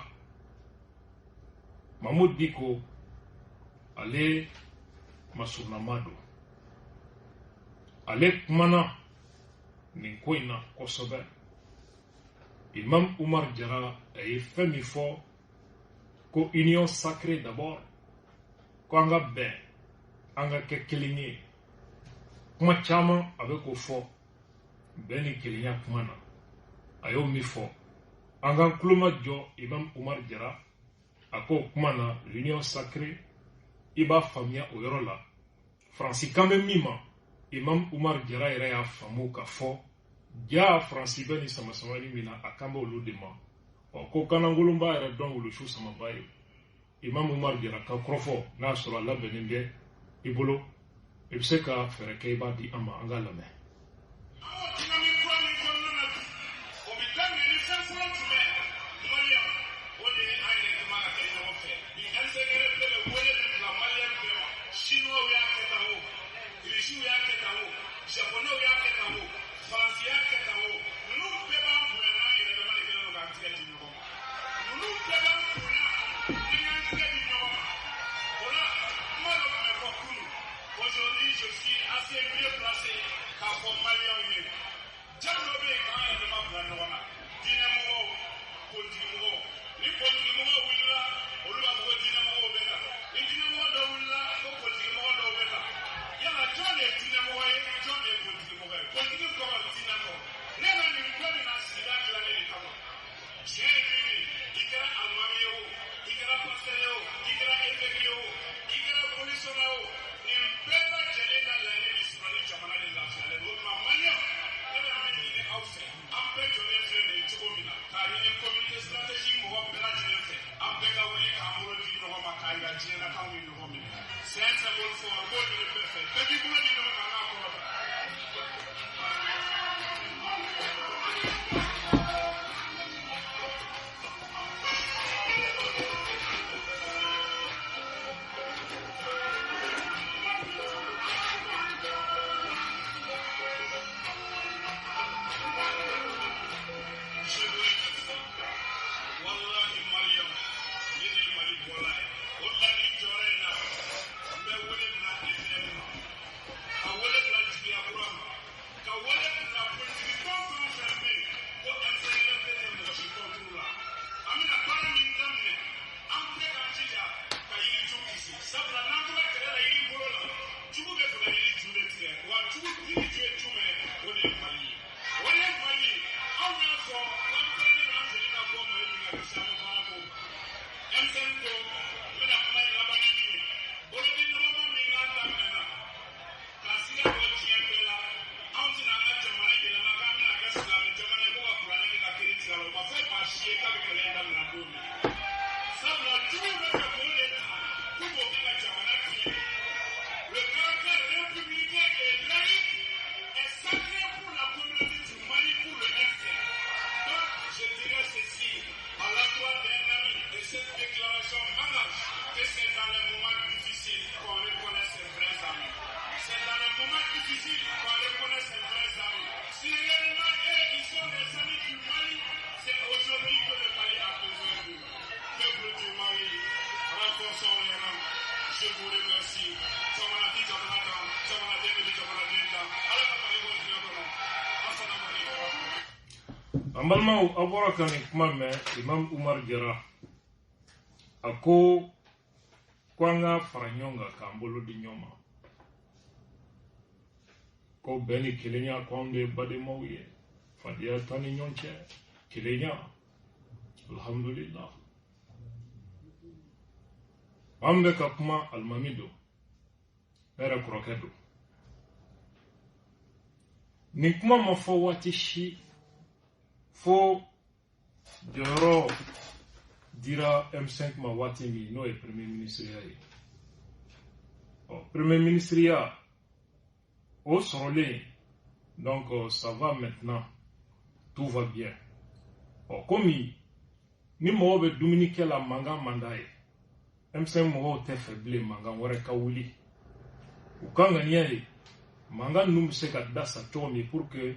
Mahmoud Dicko ale masurunama don, ale kumana nin ko in na kosɛbɛ. Imam Umar Jara, a ye fɛn min fɔ Ko union sacrée d'abord, ko an ka bɛn, an ka kɛ kelen ye. Kuma caman a bɛ k'o fɔ bɛn ni kelenya kuma na. A y'o min fɔ, an k'an tulo majɔ Imam Umar Jara a k'o kuma na, l'union sacrée, i b'a faamuya o yɔrɔ la. Faransi kan bɛ min ma, Imam Umar Jara yɛrɛ y'a faamu k'a fɔ ja Faransi bɛ nin sama-samani min na, a kan bɛ olu de ma. Ɔ ko kanangolon b'a yɛrɛ dɔn wulusu samaba ye. Imam Umar Jara ka kɔrɔfɔ, n'a sɔrɔ a labɛnnen bɛ i bolo, i bɛ se ka fɛɛrɛ kɛ i b'a di an ma, an k'a lamɛn. An balimaw, aw bɔra ka nin kuma mɛn Imam Umar Jara a ko ko an ka fara ɲɔgɔn kan k'an bolo di ɲɔgɔn ma, ko bɛn ni kelenya, ko anw de ye badenmaw ye, fadenya t'an ni ɲɔgɔn cɛ, kelenya, alhamdulillah. An bɛ ka kuma alimami don, ne yɛrɛ kɔrɔkɛ don. Nin kuma ma fɔ waati si fo jɔyɔrɔ dira M5 ma waati min, n'o ye premier ministre ya ye. Ɔ premier ministre ya o sɔrɔlen, donc ça va maintenant, tout va bien. Ɔ komi ni mɔgɔ bɛ dumuni kɛ la, mankan man d'a ye, M5 mɔgɔw tɛ fɛ bilen mankan wɛrɛ ka wuli. U ka ŋaniya ye mankan ninnu bɛ se ka dasa cogo min, pour que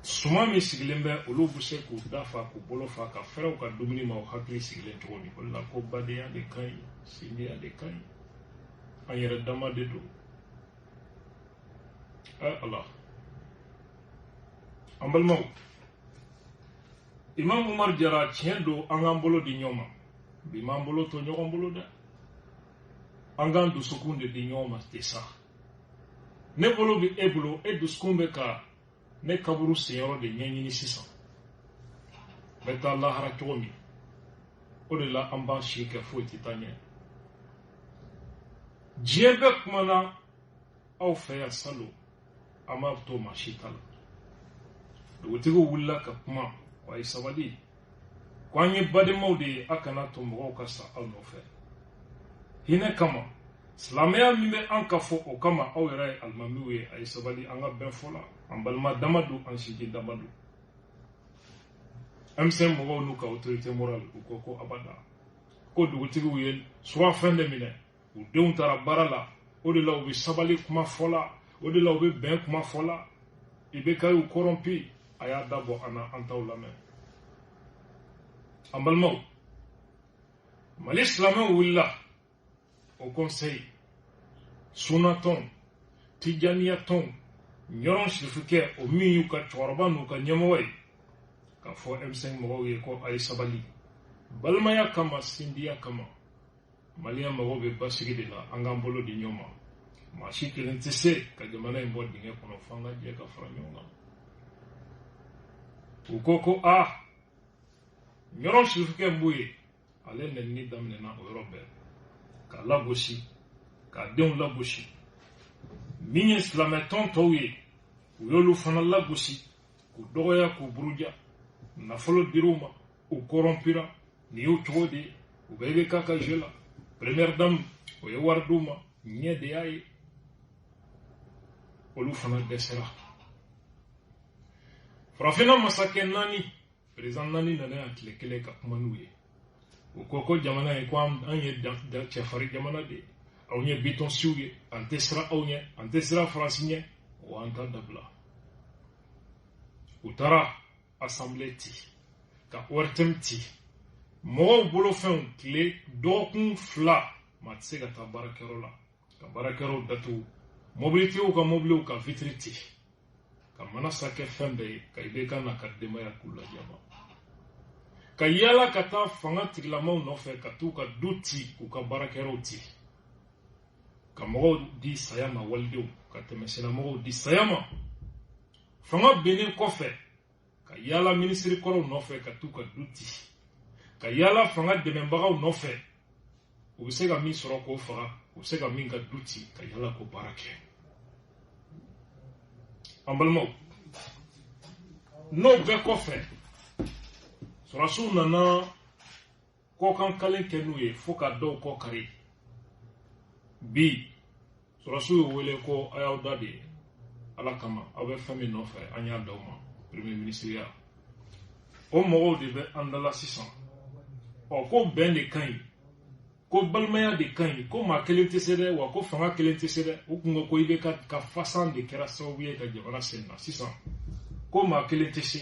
suman min sigilen bɛ, olu bɛ se k'u da fa, k'u bolo fa, ka fɛrɛ u ka dumuni ma, u hakili sigilen cogo min. O de la ko badenya de ka ɲi, sinjiya de ka ɲi, an yɛrɛ dama de don. Ɛ Ala, an balimaw, Imam Umar Jara, tiɲɛ don, an k'an bolo di ɲɔgɔn ma. Bi m'an bolo to ɲɔgɔn bolo dɛ, an k'an dusukun de di ɲɔgɔn ma ten sa. Ne bolo bɛ e bolo, e dusukun bɛ ka ne kaburu senyɔrɔ de ɲɛɲini sisan. N bɛ taa lahara cogo min, o de la an b'an si kɛ, foyi tɛ taa ɲɛ. Diɲɛ bɛɛ kumana aw fɛ yan salon, an b'a to maa si ta la. Dugutigiw wulila ka kuma ko a ye sabali, ko an ye badenmaw de ye, a kana to mɔgɔw ka sa aw nɔfɛ. Hinɛ kama, silamɛya min bɛ an ka fɔ o kama, aw yɛrɛ ye alimamiw ye, a ye sabali, an ka bɛn fɔ la, an balima dama don, an siji dama don. M5 mɔgɔw n'u ka autorité morale, u ko ko abada, ko dugutigiw ye surafɛn de minɛ, u denw taara baara la, o de la u bɛ sabali kuma fɔ la, o de la u bɛ bɛn kuma fɔ la. IBK y'u corrompu, a y'a dabɔ an na, an t'aw lamɛn. An balimaw, Mali silamɛw wulila, o conseil, sunatɔn, tijaniyatɔn, Ɲɔrɔn sirifukɛ, o min y'u ka cɛkɔrɔba n'u ka ɲɛmɔgɔ ye, k'a fɔ M5 mɔgɔw ye ko a ye sabali, balimaya kama, sindiya kama. Maliyɛn mago bɛ basigi de la, an k'an bolo di ɲɔgɔn ma. Maa si kelen tɛ se ka jamana in bɔ dingɛ kɔnɔ, fo an ka jɛ ka fara ɲɔgɔn kan. U ko ko a Ɲɔrɔn sirifukɛ b'u ye, ale nɛnini daminɛna o yɔrɔ bɛɛ, k'a lagosi, k'a denw lagosi. Min ye silamɛtɔn tɔw ye, u y'olu fana lagosi, k'u dɔgɔya, k'u buruja. Nafolo dir'u ma, u corrompira. Nin y'o cogo de ye, u bɛɛ bɛ k'a ka jeu la. Première dame, o ye wari d'u ma, ɲɛ de y'a ye, olu fana dɛsɛra. Farafinna masakɛ naani, président naani nana yan tile kelen ka kuma n'u ye. U ko ko jamana ye, ko an ye cɛfarin jamana de ye, anw ye bitɔn siw ye, an tɛ siran aw ɲɛ, an tɛ siran Faransi ɲɛ, wa an ta dabila. U taara assemblée ci, ka ORTM ci, mɔgɔw bolofɛnw tile dɔgɔkun 2, maa tɛ se ka taa baarakɛyɔrɔ la, ka baarakɛyɔrɔw datugu, mobilitigiw ka mobiliw ka vitre ci, ka manasa kɛ fɛn bɛɛ ye, ka IBK n'a ka denbaya k'u lajaba, ka yala ka taa fanga tigilamaw nɔfɛ, ka t'u ka du ci, k'u ka baarakɛyɔrɔw ci, ka mɔgɔw di saya ma, walidenw ka tɛmɛ senamɔgɔw di saya ma. Fanga bennen kɔfɛ, ka yala minisiri kɔrɔw nɔfɛ, ka t'u ka du ci, ka yala fanga dɛmɛbagaw nɔfɛ, u bɛ se ka min sɔrɔ k'o faga, u bɛ se ka min ka du ci, ka yala k'o baara kɛ. An balimaw, n'o bɛɛ kɔfɛ, sɔrɔdasiw nana kɔkan kalen kɛ n'u ye fo ka dɔw kɔ kari. Bi sɔrɔdasiw y'u wele ko a y'aw da de Ala kama, aw bɛ fɛn min nɔfɛ, an y'a d'aw ma, premier ministre ya. O mɔgɔw de bɛ an dala sisan. Ɔ ko bɛn de ka ɲi, ko balimaya de ka ɲi, ko maa kelen tɛ se dɛ, wa ko fanga kelen tɛ se dɛ. U kun ko ko IBK ka fasan de kɛra sababu ye ka jamana sen na sisan, ko maa kelen tɛ se.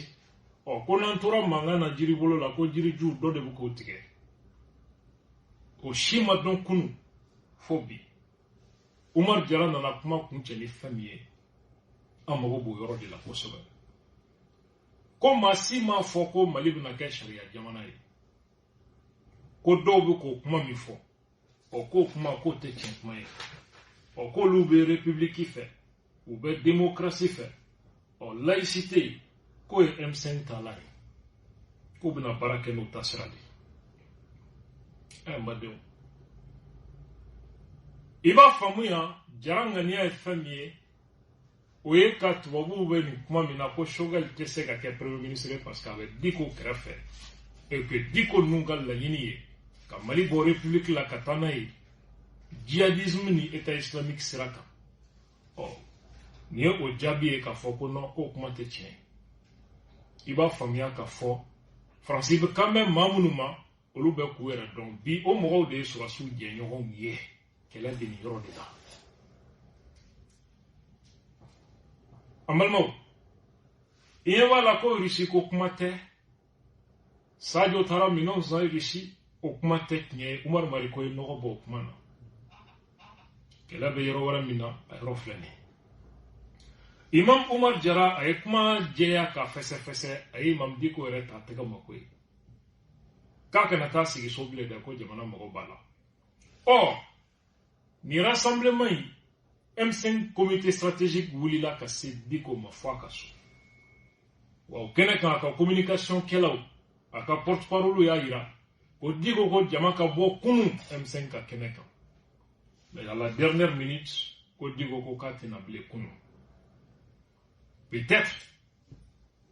Ɔ ko n'an tora mankan na jiri bolo la, ko jiriju dɔ de bɛ k'o tigɛ. O si ma dɔn kunun fo bi. Umar Jara nana kuma kuncɛ ni fɛn min ye, an mago b'o yɔrɔ de la kosɛbɛ. Ko maa si m'a fɔ ko Mali bɛna kɛ sariya jamana ye, ko dɔw bɛ k'o kuma min fɔ, ɔ k'o kuma k'o tɛ tiɲɛ kuma ye. Ɔ k'olu bɛ république fɛ, u bɛ démocratie fɛ, ɔ laïcité k'o ye M5 taalan ye, k'u bɛna baara kɛ n'o taasira de ye. Ɛ n badenw, i b'a faamu yan, Jara ŋaniya ye fɛn min ye, o ye ka tubabuw bɛ nin kuma min na ko Choguel tɛ se ka kɛ premier ministre parce que a bɛ Diko kɛrɛfɛ, et que Diko ninnu ka laɲini ye ka Mali bɔ république la ka taa n'a ye djihadisme ni état islamique sira kan. Ɔ nin ye o jaabi ye k'a fɔ ko non, k'o kuma tɛ tiɲɛ ye. I b'a faamuya k'a fɔ Faransi bɛ kan bɛ maa minnu ma, olu bɛ k'u yɛrɛ dɔn bi, o mɔgɔw de ye sɔrɔdasiw jɛɲɔgɔnw ye kɛlɛ bɛ nin yɔrɔ de la. An balimaw, i ɲɛ b'a la ko Irisi ko kuma tɛ, Sadio taara minɛnw san Irisi, o kuma tɛ tiɲɛ ye. Umar Mariko ye nɔgɔ bɔ o kuma na. Kɛlɛ bɛ yɔrɔ wɛrɛ min na, a yɔrɔ filɛ nin ye. Imam Umar Jara a ye kuma jɛya ka fɛsɛfɛsɛ, a ye Imam Diko yɛrɛ ta tɛgɛ ma ko ye. K'a kana taa sigi so bilen dɛ, ko jamana mago b'a la. Ɔ, nin rassemblement in, M5 comité stratégique wulila ka se Diko ma fo a ka so. Wa o kɛnɛ kan, a ka communication kɛlaw, a ka porte parole y'a yira ko Diko ko jama ka bɔ kunun M5 ka kɛnɛ kan. Mais à la dernière minute, ko Diko ko k'a tɛna bilen kunun. Peut-être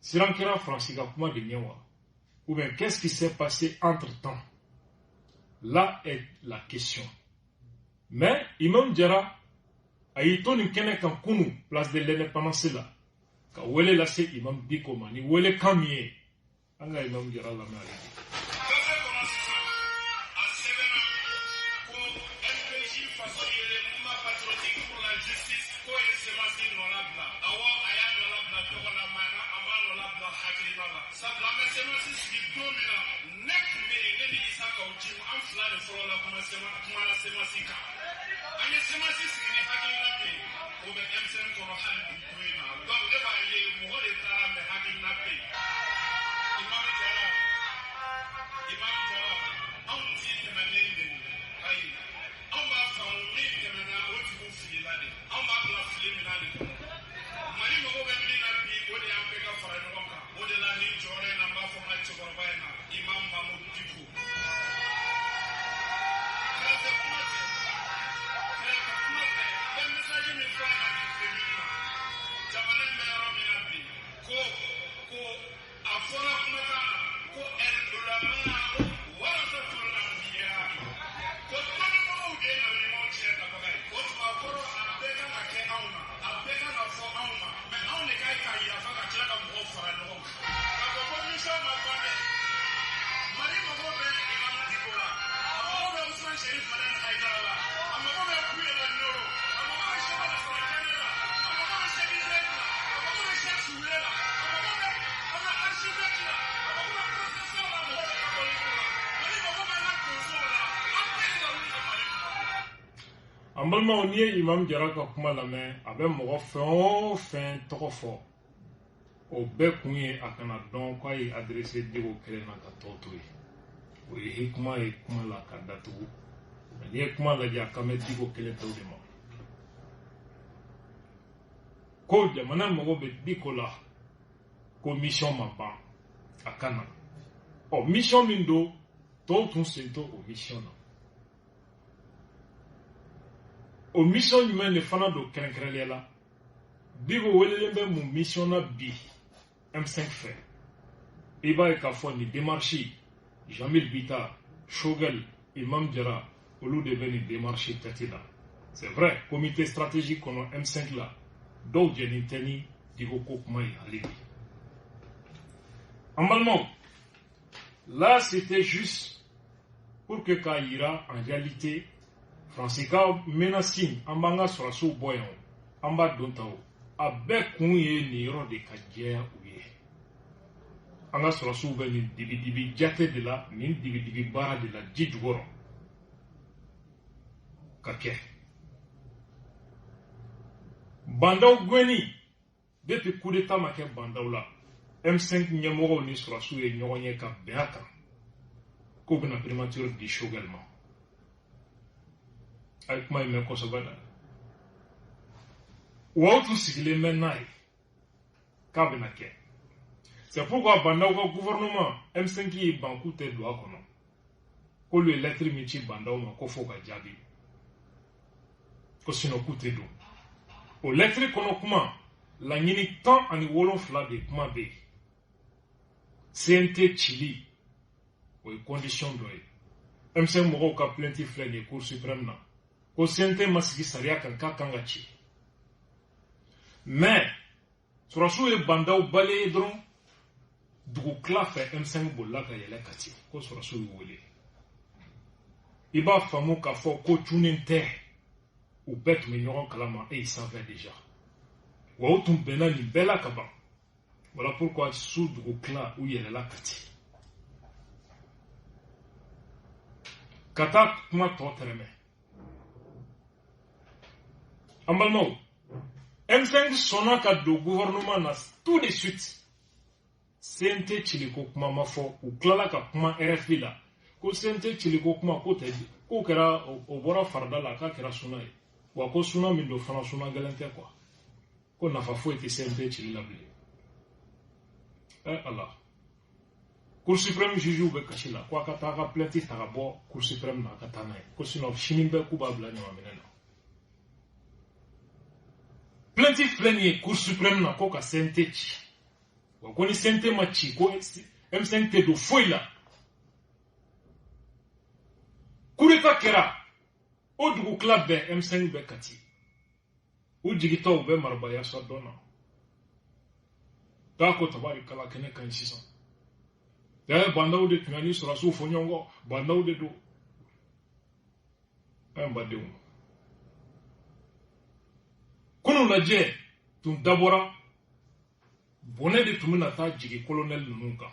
siran kɛra Faransi ka kuma de ɲɛ wa, ou bien qu'est-ce qui s'est passé entre-temps? Là est la question. Mais Imam Jara a y'i to nin kɛnɛ kan kunu, place de l'Indépendance la, ka wele lase Imam Diko ma. Ni wele kan min ye, an ka Imam Jara lamɛn ale bi. Gafe kɔnɔ sisan, a sɛbɛnna ko RPG Faso Yelen, Mouvement patriotique pour la justice, k'o ye CMAS nɔla bila. Awɔ, a y'a nɔla bila tɔgɔ la, mais a m'a nɔla bila hakilina la, sabula an bɛ CMAS sigi don min na, ne tun bɛ yen, ne ni Isa Kaw Jim, an fila de fɔlɔ la kuma CMAS, kumana CMAS kan. An ye CMAS sigi ni hakilina min ye, o bɛ M5 kɔnɔ hali bi don in na. Donc ne b'a ye mɔgɔ de taara, mais hakilina bɛ yen. Imam Jara, Imam Jara, anw ti tɛmɛnen de ye, ayi, anw b'a faamu min tɛmɛna, o tigiw filila de, anw b'a bila fili minɛn de kɔnɔ. Mali mago bɛ min na bi, o de y'an bɛɛ ka fara ɲɔgɔn kan. O de la, nin jɔyɔrɔ in na, n b'a fɔ n ka cɛkɔrɔba in na, Imam Mahmoud Dicko, kɛrɛfɛ kuma tɛ, kɛrɛfɛ kuma tɛ, n bɛ message min fɔ a ɲɛna nin tribune na, jamana in bɛ yɔrɔ min na bi, ko a fɔra kumakan na ko al ulama warasatul anbiya, ko dɔnnibagaw de ye nabiɲumanw tiɲɛ tabaga ye. O tuma kɔrɔ, a bɛɛ kan ka kɛ anw na, a bɛɛ kan ka fɔ anw ma, mais anw de ka ɲi ka yafa ka tila ka mɔgɔw fara ɲɔgɔn kan k'a fɔ ko mission ma ban dɛ. Mali mago bɛ Imam Dicko la, a mago bɛ Usman Sherif Madani Haidara la, a mago bɛ Kuye la Ɲoro, a mago bɛ Seba Lasana Kɛnɛ la, a mago bɛ Cheikh Ibrahim la, a mago bɛ Cheikh Sule la, a mago bɛ an ka architecte la, a mago bɛ professeur la, a mago bɛ catholique la. Mali mago bɛ an ka donsow la. An bɛɛ de ka wuli ka Mali kunna. An balimaw, n'i ye Imam Jara ka kuma lamɛn, a bɛ mɔgɔ fɛn o fɛn tɔgɔ fɔ, o bɛɛ kun ye a kana dɔn k'a ye adressé Diko kelen na ka tɔw to yen. O ye hikima ye kuma la ka datugu. N'i ye kuma lajɛ, a kan bɛ Diko kelen tɔw de ma, ko jamana mago bɛ Diko la, ko mission ma ban, a ka na. Ɔ, mission min don, tɔw tun sen t'o o mission na. O mission jumɛn de fana don kɛrɛnkɛrɛnnenya la? Diko welelen bɛ mun mission na bi M5 fɛ? I b'a ye k'a fɔ nin démarche, Jamil Bita, Shogel, Imam Jara, olu de bɛ nin démarche tête la. C'est vrai, comité stratégique kɔnɔ M5 la, dɔw jɛlen tɛ ni Diko ko kuma ye hali bi. An balimaw, là c'était juste pour que k'a yira en réalité Faransi ka menace in, an b'an ka sɔrɔsiw bɔ yan o, an b'a don ta o, a bɛɛ kun ye nin yɔrɔ de ka jɛya u ye. An ka sɔrɔsiw bɛ nin dibidibi jate de la, nin dibidibi baara de la ji jukɔrɔ ka kɛ. Bandaw gɛnni, depuis coup d'état ma kɛ Bandaw la, M5 ɲɛmɔgɔw ni sɔrɔsiw ye ɲɔgɔn ye ka bɛn a kan k'u bɛna primature di Choguel ma. A ye kuma in mɛn kosɛbɛ dɛ. Wa u tun sigilen bɛ n'a ye k'a bɛna kɛ. C'est pourquoi Bandaw ka gouvernement, M5 y'i ban k'u tɛ don a kɔnɔ, k'olu ye lettre min ci Bandaw ma ko f'o ka jaabi, ko sinon k'u tɛ don. O lettre kɔnɔ kuma, laɲini 17 de kuma bɛ yen. CNT cili, o ye condition dɔ ye. M5 mɔgɔw ka plainte filɛ nin ye Cour suprême na, ko CNT ma sigi sariya kan k'a kan ka ci. Mais sɔrɔsiw ye Bandaw balayer dɔrɔn, dugu tila fɛ M5 bolila ka yɛlɛ Kati ko sɔrɔsiw y'u wele. I b'a faamu k'a fɔ ko cunnen tɛ, u bɛɛ tun bɛ ɲɔgɔn kalama et ils savaient déjà. Wa u tun bɛnna nin bɛɛ la ka ban. Voilà pourquoi su dugu tila u yɛlɛla Kati ka taa kuma tɔ tɛrɛmɛ. An balimaw, M5 sɔnna ka don gouvernement na tout de suite. CNT ciliko kuma ma fɔ, u tilala ka kuma RFI la. Ko CNT ciliko kuma ko tɛ, k'o kɛra, o bɔra farida la, k'a kɛra suna ye. Wa ko suna min don fana, suna gɛlɛn tɛ quoi. Ko nafa foyi tɛ CNT cili la bilen. Ɛ Ala, Cour suprême juge bɛ kasi la ko a ka taa a ka plainte ta ka bɔ Cour suprême na, a ka taa n'a ye, ko sinon sini bɛɛ k'u b'a bila ɲamaminɛ na. Plainte filɛ nin ye Cour suprême na ko ka CNT ci, wa ko ni CNT ma ci, ko M5 tɛ don foyi la. Coup d'état kɛra o dugu tila bɛɛ, M5 bɛ Kati, u jigitɔw bɛ marabaya sa dɔn na k'a ko tabarikala kɛnɛ ka ɲi sisan. Ɛ bandaw de tun ni sɔrɔsiw fɔ ɲɔgɔn kɔ, bandaw de don. Ɛ n badenw, kunun lajɛ tun dabɔra bɔnɛ de tun bɛna taa jigin colonel ninnu kan,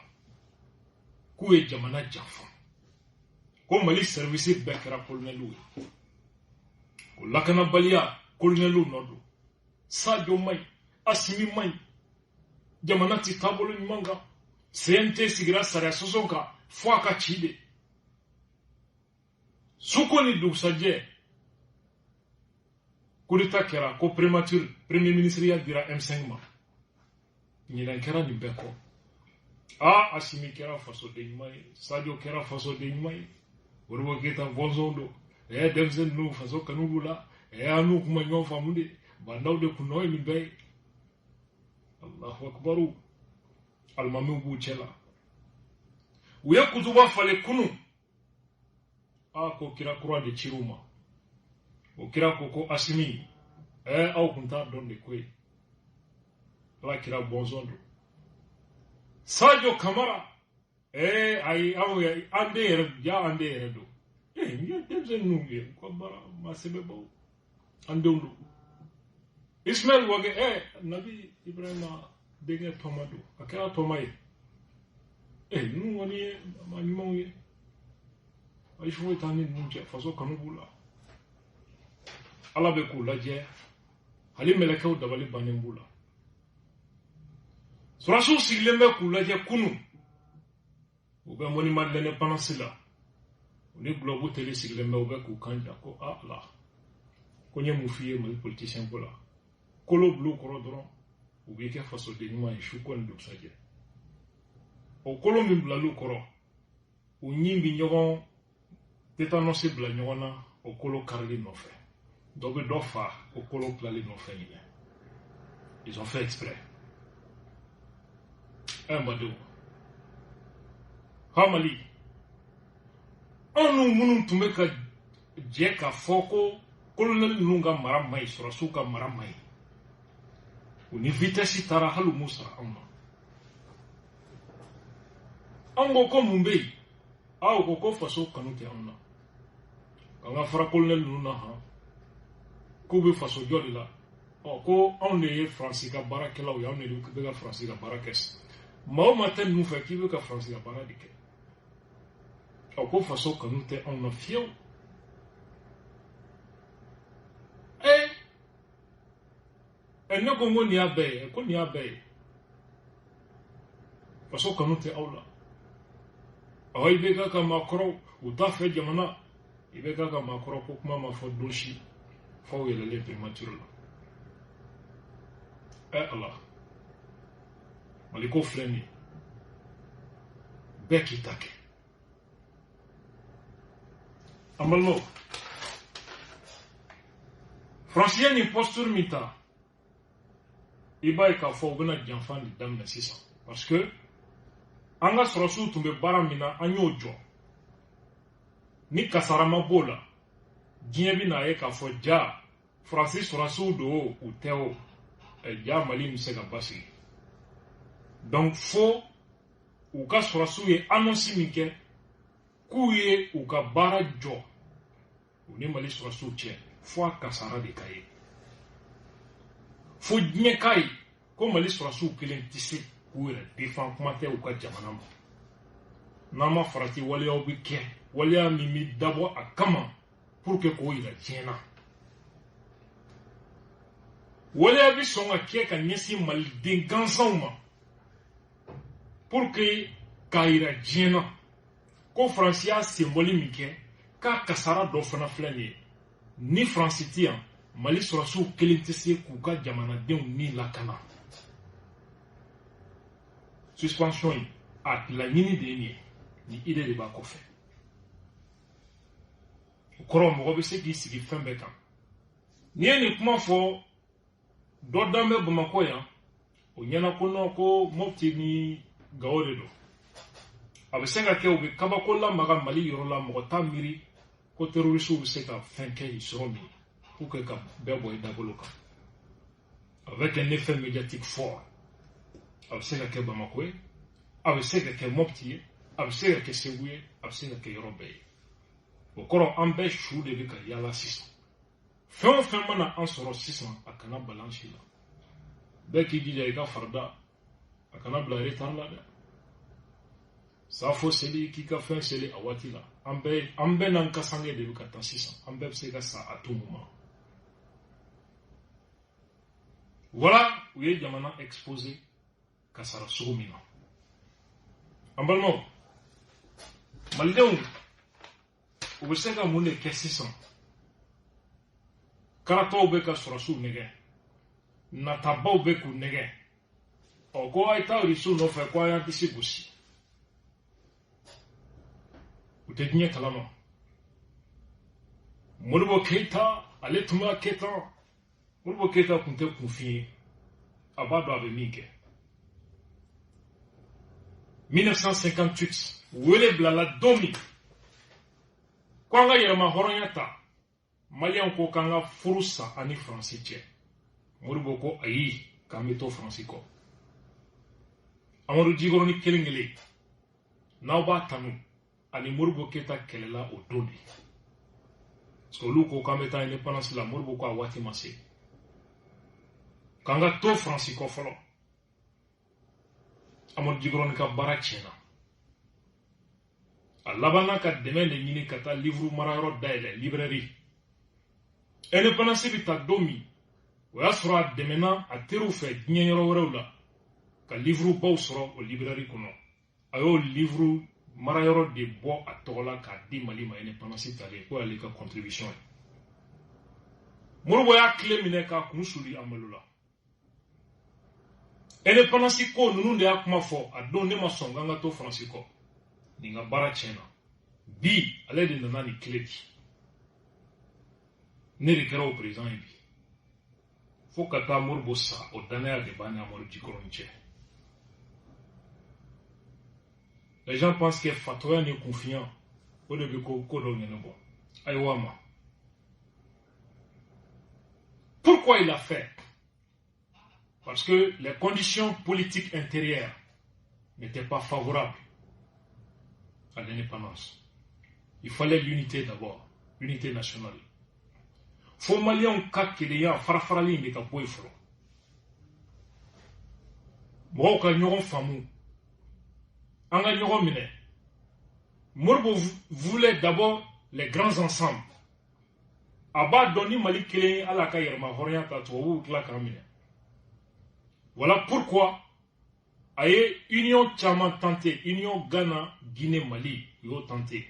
k'u ye jamana janfa, ko Mali service bɛɛ kɛra coloneliw ye, ko lakanabaliya coloneliw nɔ don, Sadio man ɲi, Asimi man ɲi, jamana ti taabolo ɲuman kan, CNT sigira sariya sɔsɔ kan fo a ka ci de. Suko ni dugusajɛ coup d'état kɛra, ko primature, premier ministre ya dira M5 ma. Ɲinɛ kɛra nin bɛɛ kɔ. A Asimi kɛra fasoden ɲuman ye, Sadio kɛra fasoden ɲuman ye, Modibo Keyita bɔnsɔn don, ɛ denmisɛnnin ninnu faso kanu b'u la, ɛ an n'u kuma ɲɔgɔn faamu de, bandaw de kun nɔ ye nin bɛɛ ye. Allahu akbaru, alimamiw b'u cɛ la, u ye kutuba falen kunu. A ko kira kura de cir'u ma, o kira ko ko Asimi, ɛ aw kun t'a dɔn de koyi, Ala kira bɔnsɔn don. Sadio Kamara, ɛ ayi, aw yɛ an den yɛrɛ ja, an den yɛrɛ don. Ɛ n ye denmisɛnnin ninnu ye, u ka baara ma sɛbɛbaw, an denw don. Ismaël Wage, ɛ Nabi Ibrahima denkɛ tɔma don, a kɛra tɔma ye. Ɛ ninnu kɔni ye maa ɲumanw ye, ayi foyi t'an ni ninnu cɛ, faso kanu b'u la. Ala bɛ k'u lajɛ, hali mɛlɛkɛw dabali bannen b'u la. Sɔrɔsiw sigilen bɛ k'u lajɛ kunu, u bɛ monument de l'Indépendance la, u ni Globe télé sigilen bɛ, u bɛ k'u kan ja ko a ala, ko n ye mun f'i ye Mali politicien ko la, kolo bil'u kɔrɔ dɔrɔn u b'i kɛ fasoden ɲuman ye su ko ni dugusajɛ. O kolo min bilal'u kɔrɔ, u ɲin bi ɲɔgɔn tétanos bila ɲɔgɔn na o kolo karili nɔfɛ, dɔ bɛ dɔ fa o kolo tilali nɔfɛ ɲinɛ. Ils ont fait exprès. Ɛ n badenw, ha Mali, anw n'u minnu tun bɛ ka jɛ k'a fɔ ko colonel ninnu ka mara man ɲi, sɔrɔsiw ka mara man ɲi, u ni vitesse taara, hali u m'u sara anw na. Anw ko ko mun bɛ yen? Aw ko ko faso kanu tɛ anw na, k'an ka fara colonel ninnu na han, k'u bɛ faso jɔ de la. Ɔ ko anw de ye Faransi ka baarakɛlaw ye, anw de bɛ ka Faransi ka baara kɛ. Maa o maa tɛ ninnu fɛ k'i bɛ ka Faransi ka baara de kɛ. Ɔ ko faso kanu tɛ anw na fiyewu. Ɛ ne ko n ko nin y'a bɛɛ ye, ko nin y'a bɛɛ ye, faso kanu tɛ aw la. Ɔ i bɛ ka maakɔrɔw u t'a fɛ jamana, i bɛ ka maakɔrɔ ko kuma ma fɔ don si f'aw yɛlɛlen primature la. Ɛ Ala, Mali ko filɛ nin ye, bɛɛ k'i ta kɛ. An balimaw, Faransi ye nin posture min ta, i b'a ye k'a fɔ u bɛna janfa de daminɛ sisan, parce que an ka sɔrɔsiw tun bɛ baara min na, an y'o jɔ. Ni kasara ma b'o la, diɲɛ bɛna ye k'a fɔ ja Faransi sɔrɔsiw don o, u tɛ o, ja Mali bɛ se ka basigi. Donc fo u ka sɔrɔsiw ye annonce min kɛ k'u ye u ka baara jɔ u ni Mali sɔrɔsiw cɛ, fo a kasara de ka ye, fo diɲɛ k'a ye ko Mali sɔrɔsiw kelen tɛ se k'u yɛrɛ défend, kuma tɛ u ka jamana ma. N'an ma farati, waleyaw bɛ kɛ, waleya min bɛ dabɔ a kama pour que k'o yira diɲɛ na. Waleya bɛ sɔn ka kɛ ka ɲɛsin maliden gansanw ma pour que k'a yira diɲɛ na. Ko Faransi y'a senbɔli min kɛ, k'a kasara dɔ fana filɛ nin ye. Ni Faransi ti yan, Mali sɔrɔsiw kelen tɛ se k'u ka jamanadenw ni lakana. Suspension in, a laɲini de ye nin ye, nin idée de b'a kɔfɛ. O kɔrɔ, mɔgɔ bɛ se k'i sigi fɛn bɛɛ kan. N'i ye nin kuma fɔ, dɔ dan bɛ Bamakɔ yan, o ɲɛna ko non, ko Mopti ni Gawo de don. A bɛ se ka kɛ u bɛ kabako lamaga Mali yɔrɔ la, mɔgɔ t'a miiri ko terroristew bɛ se ka fɛn kɛ yen sɔrɔ min pour que ka bɛɛ bɔ i dabolo kan avec un effet médiatique fort. A bɛ se ka kɛ Bamako ye, a bɛ se ka kɛ Mopti ye, a bɛ se ka kɛ Segu ye, a bɛ se ka kɛ yɔrɔ bɛɛ ye. O kɔrɔ, an bɛɛ su de bɛ ka yala sisan. Fɛn o fɛn mana an sɔrɔ sisan, a kana bala an si la. Bɛɛ k'i jija i ka farida, a kana bila retard la dɛ. Safo seli, k'i ka fɛn seli a waati la. An bɛɛ n'an ka sange de bɛ ka taa sisan. An bɛɛ bɛ se ka sa à tout moment. Voilà, u ye jamana exposé kasara sugu min na. An balimaw malidenw, u bɛ se ka mun de kɛ sisan? Karatɔw bɛ ka sɔrɔsiw nɛgɛ, natabaw bɛ k'u nɛgɛ. Ɔ, ko a ye taa Rusiw nɔfɛ, ko a y'an disi gosi. U tɛ diɲɛ kalama. Modibo Keyita, ale tun b'a kɛ tan. Modibo Keyita tun tɛ kunfin ye, a b'a dɔn a bɛ min kɛ. 1958, wele bilala don min ko an ka yɛrɛma hɔrɔnya ta, Maliyɛnw ko k'an ka furu sa ani Faransi cɛ. Modibo ko ayi, k'an bɛ to Faransi kɔ. Amadu Jikɔrɔni kelen kelen n'aw b'a tanu, ani Modibo Keyita kɛlɛla o don de, parce que olu ko k'an bɛ taa indépendance la. Modibo ko a waati ma se, k'an ka to Faransi kɔ fɔlɔ. Amadu Jikɔrɔni ka baara tiɲɛna. A labanna ka dɛmɛ de ɲini ka taa livre marayɔrɔ dayɛlɛ, librairie. Indépendance bɛ ta don min, o y'a sɔrɔ a dɛmɛna a teriw fɛ diɲɛ yɔrɔ wɛrɛw la ka livre baw sɔrɔ o librairie kɔnɔ. A y'o livre marayɔrɔ de bɔ a tɔgɔ la k'a di Mali ma indépendance talen, ko y'ale ka contribution ye. Modibo y'a tile minɛ k'a kun suli a malo la. Indépendance ko ninnu de y'a kuma fɔ a don, ne ma sɔn k'an ka to Faransi kɔ. Nin ka baara tiɲɛna. Bi ale de nana nin tile di, ne de kɛra o président ye bi. Fo ka taa Modibo sa, o danaya de b'an ni Amadu Jikɔrɔni cɛ. Les gens pensent que fatɔya ni kunfinya, o de bɛ ko ko dɔw ɲɛnabɔ. Ayiwa ma, pourquoi il a fait? Parce que les conditions politiques intérieures n'étaient pas favorables à l'indépendance. Il fallait l'unité d'abord, l'unité nationale. Fo Maliyɛnw ka kelenya, fara-farali in de ka bɔ yen fɔlɔ, mɔgɔw ka ɲɔgɔn faamu, an ka ɲɔgɔn minɛ. Modibo voulait d'abord les grands ensembles. A b'a dɔn ni Mali kelen ye ala ka yɛrɛma hɔrɔnya ta, tubabuw tila k'an minɛ. Voilà pourquoi a ye union caman tenté. Union Ghana, Guinée, Mali, u y'o tenté.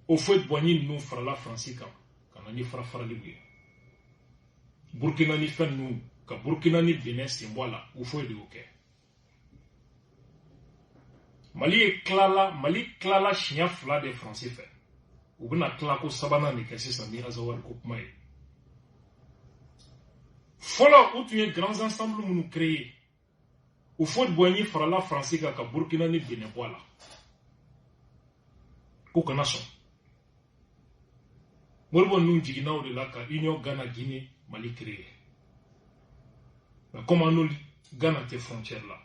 Houphouët-Boigny ninnu farala Faransi kan ka na ni fara-faraliw ye. Burkina ni fɛn ninnu, ka Burkina ni Benin sen bɔ a la, Houphouët de y'o kɛ. Mali ye tilala, Mali tilala siɲɛ fila de Faransi fɛ. U bɛna tila ko sabanan de kɛ sisan ni Azawadi ko kuma ye. Fɔlɔ, u tun ye grands ensembles minnu créé, Houphouët-Boigny farala Faransi kan ka Burkina ni Benin bɔ a la, ko kana sɔn. Modibo ninnu jiginna o de la ka union Ghana, Guinée, Mali créé. Mais comme an n'olu Ghana tɛ frontière la,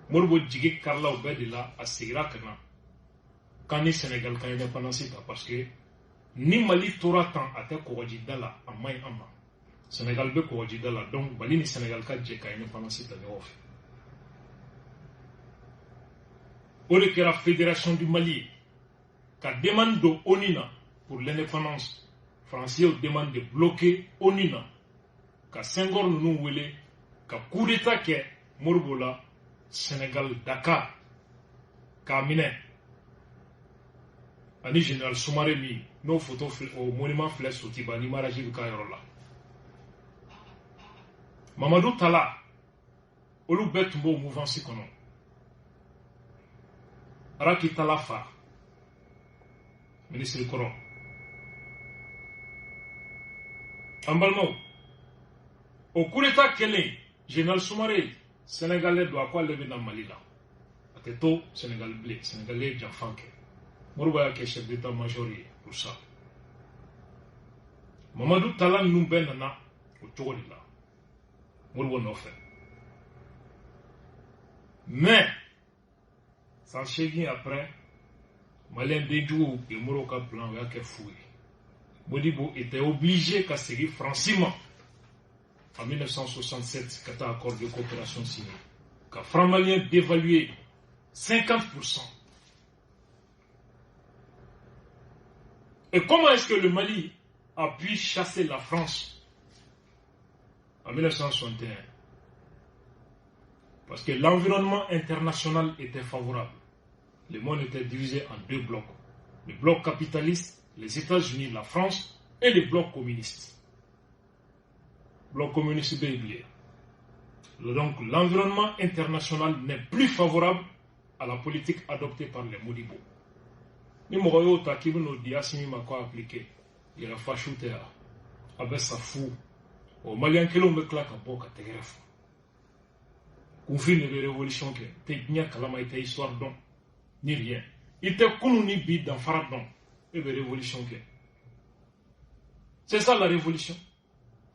Modibo jigi karila o bɛɛ de la. A seginna ka na k'an ni Sénégal ka indépendance ta, parce que ni Mali tora tan, a tɛ kɔgɔjida la, a man ɲi an ma. Sénégal bɛ kɔgɔjida la, donc Mali ni Sénégal ka jɛ ka indépendance ta ɲɔgɔn fɛ. O de kɛra Fédération du Mali ye, ka demande don ONU na pour l'indépendance. Français y'o demande de bloquer ONU na, ka Senghor ninnu wele ka coup d'état kɛ Modibo la Sénégal, Dakar. K'a minɛ ani général Soumaré min n'o photo o monument filɛ Sotiba ni mariage bɛ k'a yɔrɔ la. Mamadou Talla, olu bɛɛ tun b'o mouvance kɔnɔ. Araki Talla fa, ministre kɔrɔ. An balimaw, o coup d'état kɛlen, général Soumaré sénégalais don, a ko ale bɛ na Mali la, a tɛ to Sénégal bilen. Sénégalais ye janfan kɛ. Modibo y'a kɛ chef d'état-major ye pour ça. Mamadou Talla ninnu bɛɛ nana o cogo de la Modibo nɔfɛ. Mais san 8 après, Malien denjuguw ye Modibo ka plan, o y'a kɛ fu ye. Modibo était obligé ka segin Faransi ma en 1967 ka taa accord de coopération signé ka franc malien dévalué 50%. Et comment est-ce que le Mali a pu chasser la France en 1961? Parce que l'environnement international était favorable. Le monde était divisé en deux blocs. Le bloc capitaliste, les États-Unis, la France, et le bloc communiste. Bloc communiste bélier. Donc l'environnement international n'est plus favorable à la politique adoptée par les Modibo. Ni mɔgɔ y'o ta k'i bɛn'o di Assimi ma k'a appliquer, yɛrɛ fasiw tɛ yan, a bɛ sa fu. O maliyɛn kelenw bɛ tila ka bɔ ka tɛgɛrɛ fɔ. Kunfin de bɛ révolution kɛ, tɛ diɲɛ kalama, i tɛ histoire dɔn ni rien, i tɛ kunun ni bi danfara dɔn, e bɛ révolution kɛ. C'est ça la révolution.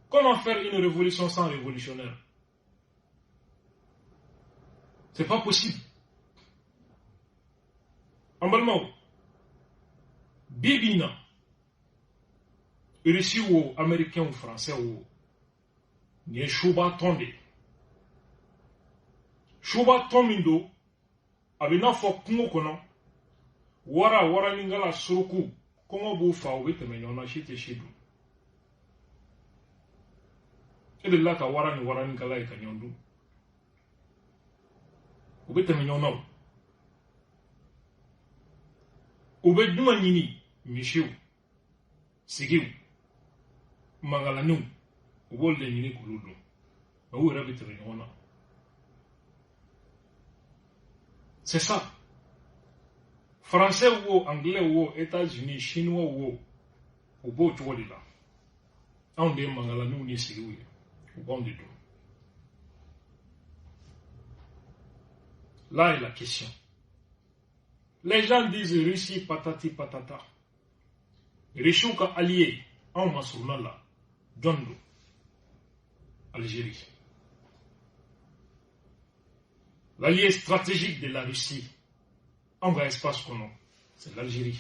Comment faire une révolution sans révolutionnaire? C'est pas possible. An balimaw, bi bi in na, Russie wo, américain ou français wo, nin ye suba tɔn de ye. Suba tɔn min don, a bɛ n'a fɔ kungo kɔnɔ, wara, waranikala, suruku, kɔngɔ b'u fa, u bɛ tɛmɛ ɲɔgɔn na, si tɛ si dun. E delila ka wara ni waranikala ye ka ɲɔgɔn dun? U bɛ tɛmɛ ɲɔgɔn na o. U bɛ jumɛn ɲini? Misiw, sigiw, mangalaniw, u b'olu de ɲini k'olu dun. Mais u yɛrɛ bɛ tɛmɛ ɲɔgɔn na. C'est ça. Français wo, anglais wo, États-Unis, chinois wo, u b'o cogo de la. Anw de ye mangalaniw ni sigiw ye, u b'anw de dun. Là est la question. Les gens disent Russie patati patata. Russie ka allié anw masuruna la, jɔn don? Algérie. L'allié stratégique de la Russie, anw ka espace kɔnɔ, c'est l'Algérie.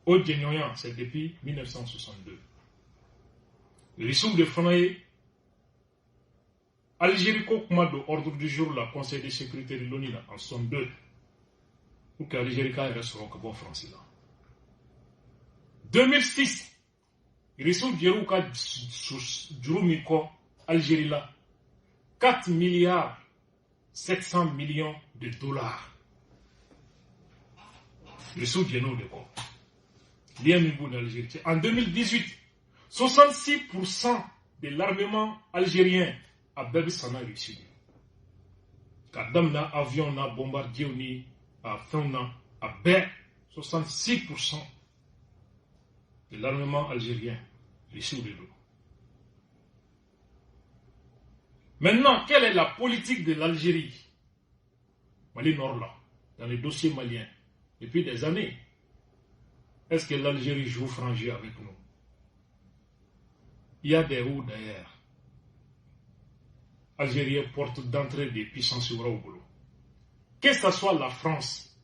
O jɛɲɔgɔnya, c'est depuis 1962. Russiw de fana ye Algérie ko kuma don ordre du jour la Conseil de sécurité de l'ONU la en 62 pour que Algérie k'a yɛrɛ sɔrɔ ka bɔ Faransi la. 2006, Russiw jɛr'u ka juru min kɔ Algérie la, 4 milliards 700 millions de dollars. Russiw jɛn'o de kɔ. Lien min b'u ni Algérie cɛ. En 2018, 66% de l'armement algérien a bɛɛ bɛ san na Russie de. Ka daminɛ avion na, bombardier ni a fɛnw na, a bɛɛ 66% de l'armement algérien, Russie de don. Maintenant, quelle est la politique de l'Algérie? Mali Nord là, dans les dossiers maliens, depuis des années. Est-ce que l'Algérie joue franc jeu avec nous? Il y a des roues derrière. Algérie est porte d'entrée des puissances européennes. Que ce soit la France,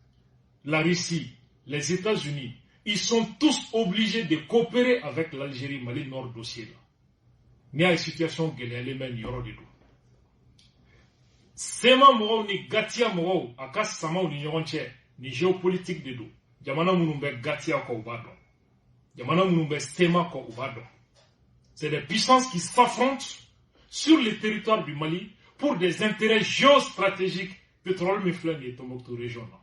la Russie, les États-Unis, ils sont tous obligés de coopérer avec l'Algérie, Mali Nord dossier là. N'y a une situation gɛlɛyalen bɛ nin yɔrɔ de don. Sema mɔgɔw ni Gatiya mɔgɔw a ka samaw ni ɲɔgɔn cɛ ni géopolitique de don. Jamana minnu bɛ Gatiya kɔ u b'a dɔn. Jamana minnu bɛ Sema kɔ u b'a dɔn. C'est des puissances qui s'affrontent sur le territoire du Mali pour des intérêts géostratégiques Pétrole min filɛ nin ye Tombouctou région na.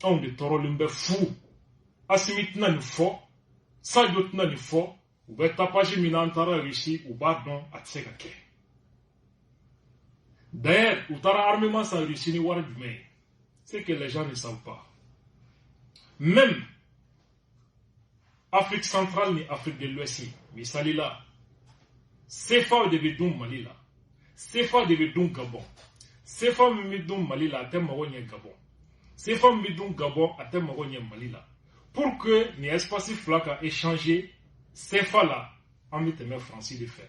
Anw de tɔɔrɔlen bɛ fu. Assimi tɛna nin fɔ, Sadio tɛna nin fɔ, u bɛ tapage min na an taara Russie, u b'a dɔn a tɛ se ka kɛ. D'ailleurs, u taara armement san Russie ni wari jumɛn ye? C'est que les gens ne savent pas. Même Afrique centrale ni Afrique de l'Ouest, misali la, CFA de bɛ dun Mali la, CFA de bɛ dun Gabon, CFA min bɛ dun Mali la a tɛ mago ɲɛ Gabon, CFA min bɛ dun Gabon a tɛ mago ɲɛ Mali la. Pour que nin espace fila ka échanger CFA la, an bɛ tɛmɛ Faransi de fɛ,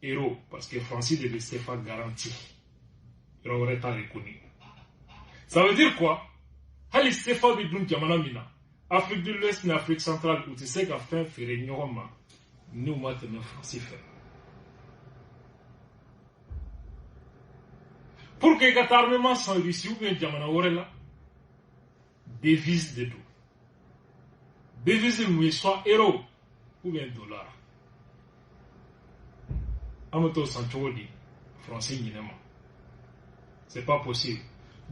euro, parce que Faransi de bɛ CFA garanti, yɔrɔ wɛrɛ t'a reconnu. Ça veut dire quoi? Hali CFA bɛ dun jamana min na, Afrique de l'Ouest ni Afrique centrale u tɛ se ka fɛn feere ɲɔgɔn ma n'u ma tɛmɛ Faransi fɛ. Pour que i ka taa armement san Russie ou bien jamana wɛrɛ la, devise de don. Devise mun ye? Soit euro ou bien dollar. An bɛ t'o san cogo di Faransi ɲinɛ ma? C'est pas possible.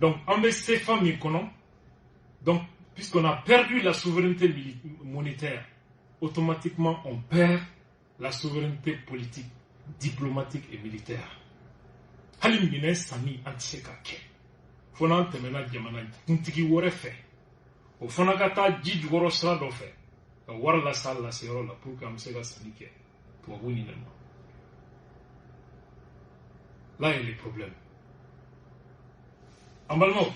Donc an bɛ CFA min kɔnɔ, donc puisqu'on a perdu la souveraineté monétaire, automatiquement on perd la souveraineté politique, diplomatique et militaire. Hali minɛn sanni an tɛ se ka kɛ fo n'an tɛmɛna jamana kuntigi wɛrɛ fɛ, o fana ka taa ji jukɔrɔ sira dɔ fɛ ka wari lase a laseyɔrɔ la pour que an bɛ se ka sanni kɛ tubabu ɲinɛ ma. Là est le problème. An balimaw,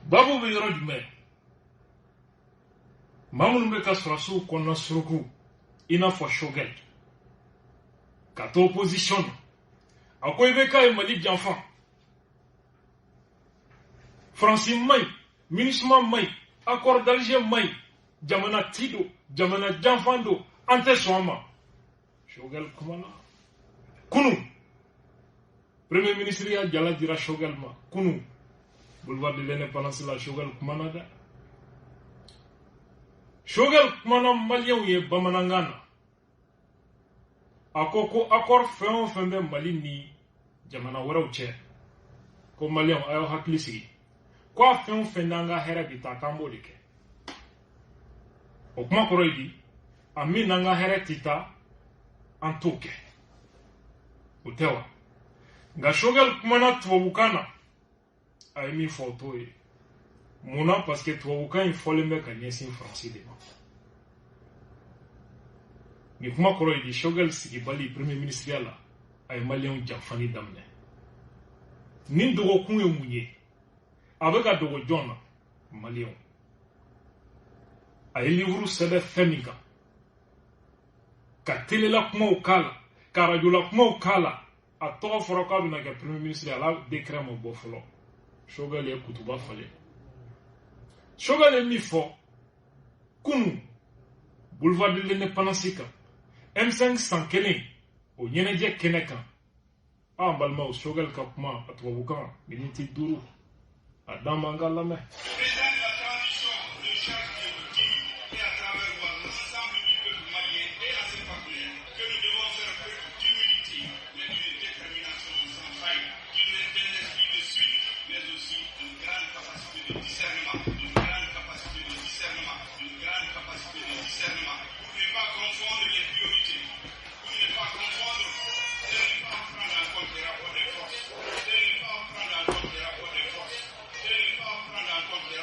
babu bɛ yɔrɔ jumɛn? Maa minnu bɛ ka sɔrɔsiw kɔnɔna suruku i n'a fɔ Choguel ka to opposition na, a ko IBK ye Mali janfa, Faransi man ɲi, MINUSMA man ɲi, accord d'Alger man ɲi, jamana ti don, jamana janfan don, an tɛ sɔn a ma. Choguel kumana kunu, premier ministre ya jala dira Choguel ma kunu boulevard de l'Indépendance la. Choguel kumana dɛ, Choguel kumana maliyɛnw ye bamanankan na. A ko ko accord fɛn o fɛn bɛ Mali ni jamana wɛrɛw cɛ, ko maliyɛnw a y'aw hakili sigi, ko a fɛn o fɛn n'an ka hɛrɛ bi taa k'an b'o de kɛ. O kuma kɔrɔ ye di? A min n'an ka hɛrɛ ti taa, an t'o kɛ, o tɛ wa? Nka Choguel kumana tubabukan na, a ye min fɔ o t'o ye. Mun na? Parce que tubabukan in fɔlen bɛ ka ɲɛsin Faransi de ma. Nin kuma kɔrɔ ye di? Choguel sigibali premier ministre la, a ye maliyɛnw janfani daminɛ. Nin dɔgɔkun ye mun ye? A bɛ ka dogo jɔn na? Maliyɛnw. A ye livre sɛbɛn fɛn min kan, ka telela kumaw k'a la, ka arajola kumaw k'a la, a tɔgɔ fɔra k'a bɛna kɛ premier ministre, a la décret ma bɔ fɔlɔ. Choguel ye kutuba falen. Choguel ye min fɔ kunu boulevard de l'Indépendance kan, M5 san kelen o ɲɛnajɛ kɛnɛ kan, an balimaw, Choguel ka kuma a tubabukan miniti 5, a d'an ma an ka lamɛn. Président de la transition, le chef de vous dire, et à travers moi, l'ensemble du peuple malien et à ses partenaires, que nous devons faire preuve d'humilité, mais d'une détermination sans faille, d'un esprit de suite, mais aussi d'une grande capacité de discernement, d'une grande capacité de discernement, d'une grande capacité de discernement, pour ne pas confondre les priorités, pour ne pas confondre, de ne pas prendre en compte les rapports des forces, de ne pas prendre en compte les rapports des forces, de ne pas prendre en compte les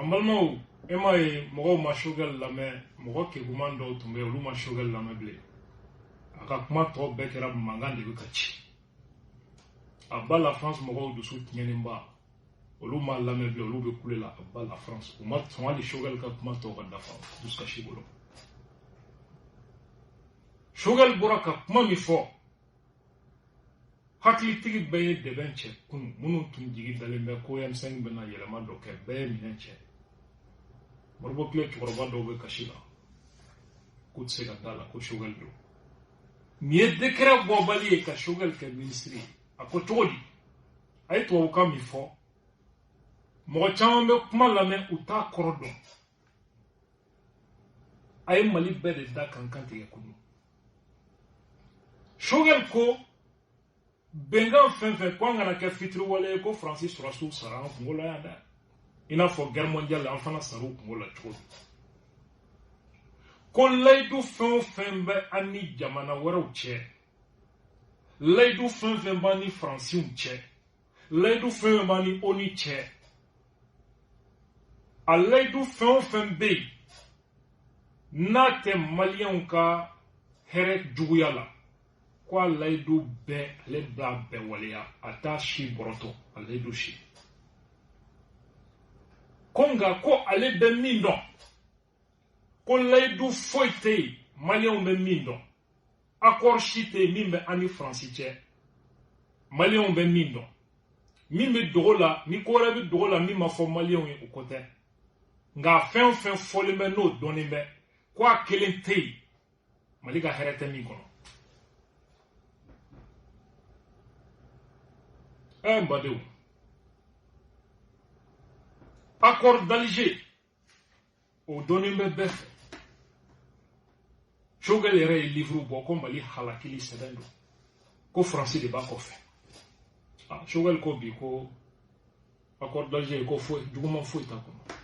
An balimaw, e m'a ye mɔgɔw ma Choguel lamɛn, mɔgɔ keguman dɔw tun bɛ yen, olu ma Choguel lamɛn bilen. A ka kuma tɔ bɛɛ kɛra mankan de bɛ ka ci. A ba la France mɔgɔw dusu tiɲɛnenba, olu ma lamɛn bilen, olu bɛ kule la a ba la France. U ma sɔn hali Choguel ka kuma tɔw ka dafa dusukasi bolo. Choguel bɔra ka kuma min fɔ, hakilitigi bɛɛ ye dɛbɛn cɛ kunun. Minnu tun jigi dalen bɛ ko M5 bɛna yɛlɛma dɔ kɛ, bɛɛ ye minɛn cɛ. Moribo tile cɛkɔrɔba dɔw bɛ kasi la k'u tɛ se ka da la ko Choguel don. Nin ye décret bɔbali ye ka Choguel kɛ ministre ye. A ko cogo di? A ye tubabukan min fɔ, mɔgɔ caman bɛ kuma lamɛn, u t'a kɔrɔ dɔn. A ye Mali bɛɛ de da kan kan tigɛ kunun. Choguel ko bɛnkan fɛn fɛn ko an kana kɛ fitiriwale ye, ko Faransi sɔrɔdasiw sara an kungo la yan dɛ, i n'a fɔ guerre mondiale an fana sar'u kungo la cogo min. Ko layidu fɛn o fɛn bɛ an ni jamana wɛrɛw cɛ, layidu fɛn fɛn b'an ni Faransiw cɛ, layidu fɛn fɛn b'an ni ONU cɛ, a layidu fɛn o fɛn bɛ yen n'a tɛ maliyɛnw ka hɛrɛ juguya la, ko a layidu bɛɛ ale b'a bɛɛ waleya, a t'a si bɔrɔtɔ, a layidu si. Ko nka ko ale bɛ min dɔn, ko layidu foyi tɛ yen maliyɛnw bɛ min dɔn, accord si tɛ yen min bɛ an ni Faransi cɛ, maliyɛnw bɛ min dɔn, min bɛ dogo la, ni ko wɛrɛ bɛ dogo la min ma fɔ maliyɛnw ye, o ko tɛ. Nka fɛn o fɛn fɔlen bɛ n'o dɔnnen bɛ, ko a kelen tɛ yen Mali ka hɛrɛ tɛ min kɔnɔ. N badenw, accord d'Alger o dɔnnen bɛ bɛɛ fɛ. Choguel yɛrɛ ye livre bɔ ko Mali halakili sɛbɛn don, ko Faransi de b'a kɔfɛ. Choguel ko bi ko accord d'Alger ko foyi juguman foyi t'a kɔnɔ.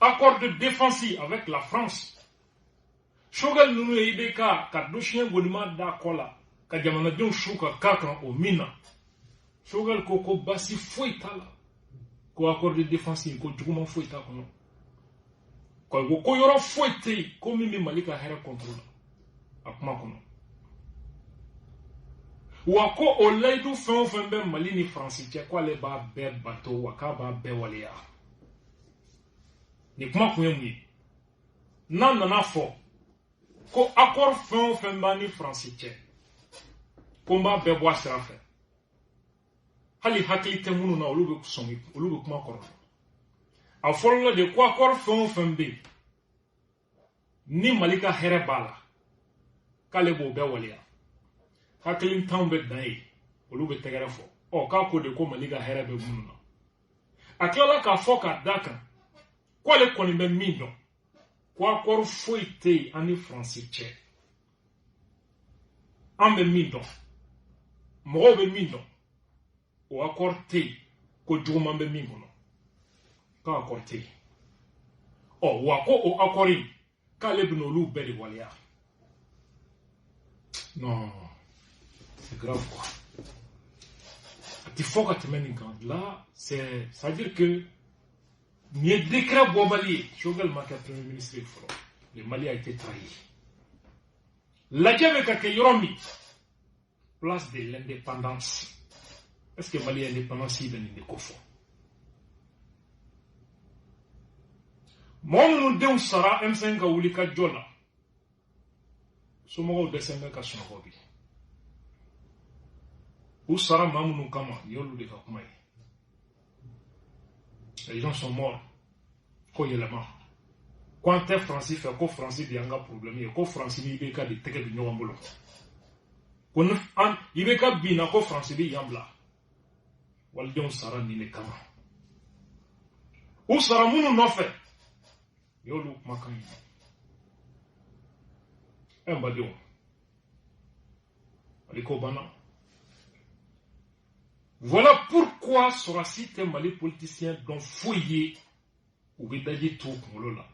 Accord de défense avec la France, Choguel ninnu ye IBK ka dossier gonima da kɔ la ka jamanadenw su ka k'a kan o min na, Choguel ko ko basi foyi t'a la, ko accord de défense ko juguman foyi t'a kɔnɔ, ko ko yɔrɔ foyi tɛ yen ko min bɛ Mali ka hɛrɛ contre la a kuma kɔnɔ. Wa ko o layidu fɛn o fɛn bɛ Mali ni Faransi cɛ, ko ale b'a bɛɛ bato, wa k'a b'a bɛɛ waleya. Nin kuma kun ye mun ye? N'a nana fɔ ko accord fɛn o fɛn b'an ni Faransi cɛ, ko n b'a bɛɛ bɔ a sira fɛ, hali hakili tɛ minnu na, olu bɛ sɔn, olu bɛ kuma kɔrɔ. A fɔlɔ la de ko accord fɛn o fɛn bɛ yen ni Mali ka hɛrɛ b'a la, k'ale b'o bɛɛ waleya. Hakilintanw bɛ dan yen, olu bɛ tɛgɛrɛ fɔ. Ɔ k'a ko de ko Mali ka hɛrɛ bɛ minnu na. A tilala k'a fɔ k'a d'a kan k'ale kɔni bɛ min dɔn, ko accord foyi tɛ yen an ni Faransi cɛ, an bɛ min dɔn, mɔgɔw bɛ min dɔn, o accord tɛ yen ko juguman bɛ min kɔnɔ, k'a accord tɛ yen. Ɔ wa ko o accord in k'ale bɛna olu bɛɛ de waleya. Non, c'est grave quoi. A ti fɔ ka tɛmɛ nin kan. Là, c'est à dire que nin ye décret bɔbali ye. Choguel ma kɛ premier ministre ye fɔlɔ, le Mali a été trahi. Lajɛ bɛ ka kɛ yɔrɔ min, place de l'indépendance. Est-ce que Mali indépendance bɛ nin de ko fɔ? Mɔgɔ minnu denw sara M5 ka wuli ka jɔ la, somɔgɔw dɛsɛ bɛ ka sunɔgɔ bi. U sara maa minnu kama, nin y'olu de ka kuma ye. Les gens sont morts. Ko yɛlɛma, ko an tɛ Faransi fɛ, ko Faransi de y'an ka problème ye, ko Faransi ni IBK de tɛgɛ bɛ ɲɔgɔn bolo, ko ni an IBK binna ko Faransi bɛ yan bila. Walidenw sara nin de kama. U sara minnu nɔfɛ, nin y'olu kumakan ye. Ɛ n badenw, Mali ko banna. Voilà pourquoi sɔrɔsi tɛ Mali politicien dɔn foyi ye. U bɛ daji t'u kunkolo la,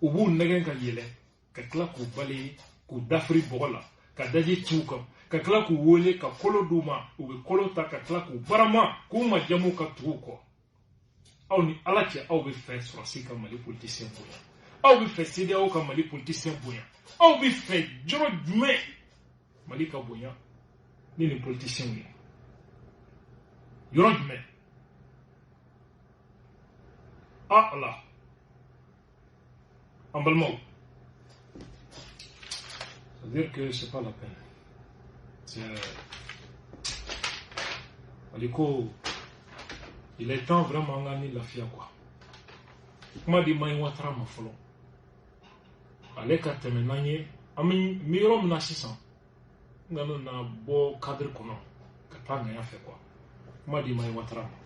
u b'u nɛgɛn ka yɛlɛ, ka tila k'u balayer, k'u dafiri bɔgɔ la, ka daji t'u kan, ka tila k'u wele ka kolo d'u ma, u bɛ kolo ta ka tila k'u barama, k'u majamu ka tugu u kɔ. Aw ni Ala cɛ, aw bɛ fɛ sɔrɔsi ka Mali politicien bonya, aw bɛ fɛ CEDEAO ka Mali politicien bonya, aw bɛ fɛ yɔrɔ jumɛn Mali ka bonya ni nin politicien ye? Yɔrɔ jumɛn? Ah Ala, an balimaw, c'est-à-dire que c'est pas la peine. C'est Aliko, il est temps vraiment an ka ni lafiya quoi. Kuma di Mayi Ouattara ma fɔlɔ, ale ka tɛmɛ n'an ye. An bɛ yɔrɔ min na sisan, n kana na bɔ cadre kɔnɔ ka taa ŋaɲa fɛ quoi. Kuma di Mayi Ouattara ma.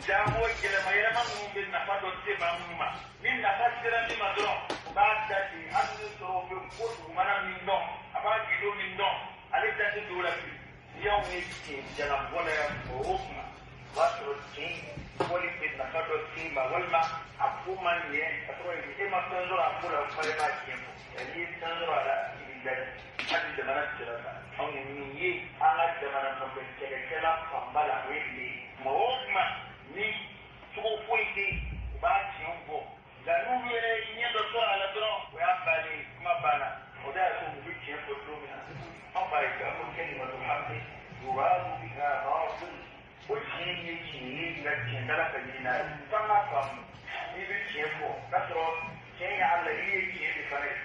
Jago yɛlɛma yɛlɛma minnu bɛ nafa dɔ se maa minnu ma, ni nafa sera min ma dɔrɔn, u b'a da ten. Hali ni sɔrɔ u bɛ ko dugumana min dɔn, a b'a gindo min dɔn, ale da tɛ don o la bilen. Ni anw ye tiɲɛ jalabɔ la yan tuma o tuma, o b'a sɔrɔ tiɲɛ bɔli bɛ nafa dɔ s'e ma, walima a ko ma ɲɛ, a tɔgɔ ye di, e ma fɛn sɔrɔ a ko la, o kuma e b'a tiɲɛ fɔ. N'i ye fɛn sɔrɔ a la, i b'i da di. Hali jamana sera ta, anw ye min ye an ka jamana nɔfɛ kɛlɛkɛla fanba la, o ye nin ye. Tuma o tuma, ni cogo foyi tɛ yen, u b'a tiɲɛw bɔ, nka n'olu yɛrɛ ye ɲɛ dɔ sɔrɔ a la dɔrɔn, o y'a bannen ye, kuma banna. O de y'a to u bɛ tiɲɛ fɔ don min na, anw b'a ye k'a fɔ kalimatu haqqi yuradu biha batil. O tiɲɛ ye tiɲɛ ye, nka tiɲɛ dala ka ɲini n'a ye. F'an k'a faamu, n'i bɛ tiɲɛ fɔ k'a sɔrɔ tiɲɛ ye Ala ye, i ye tiɲɛ de fana ye.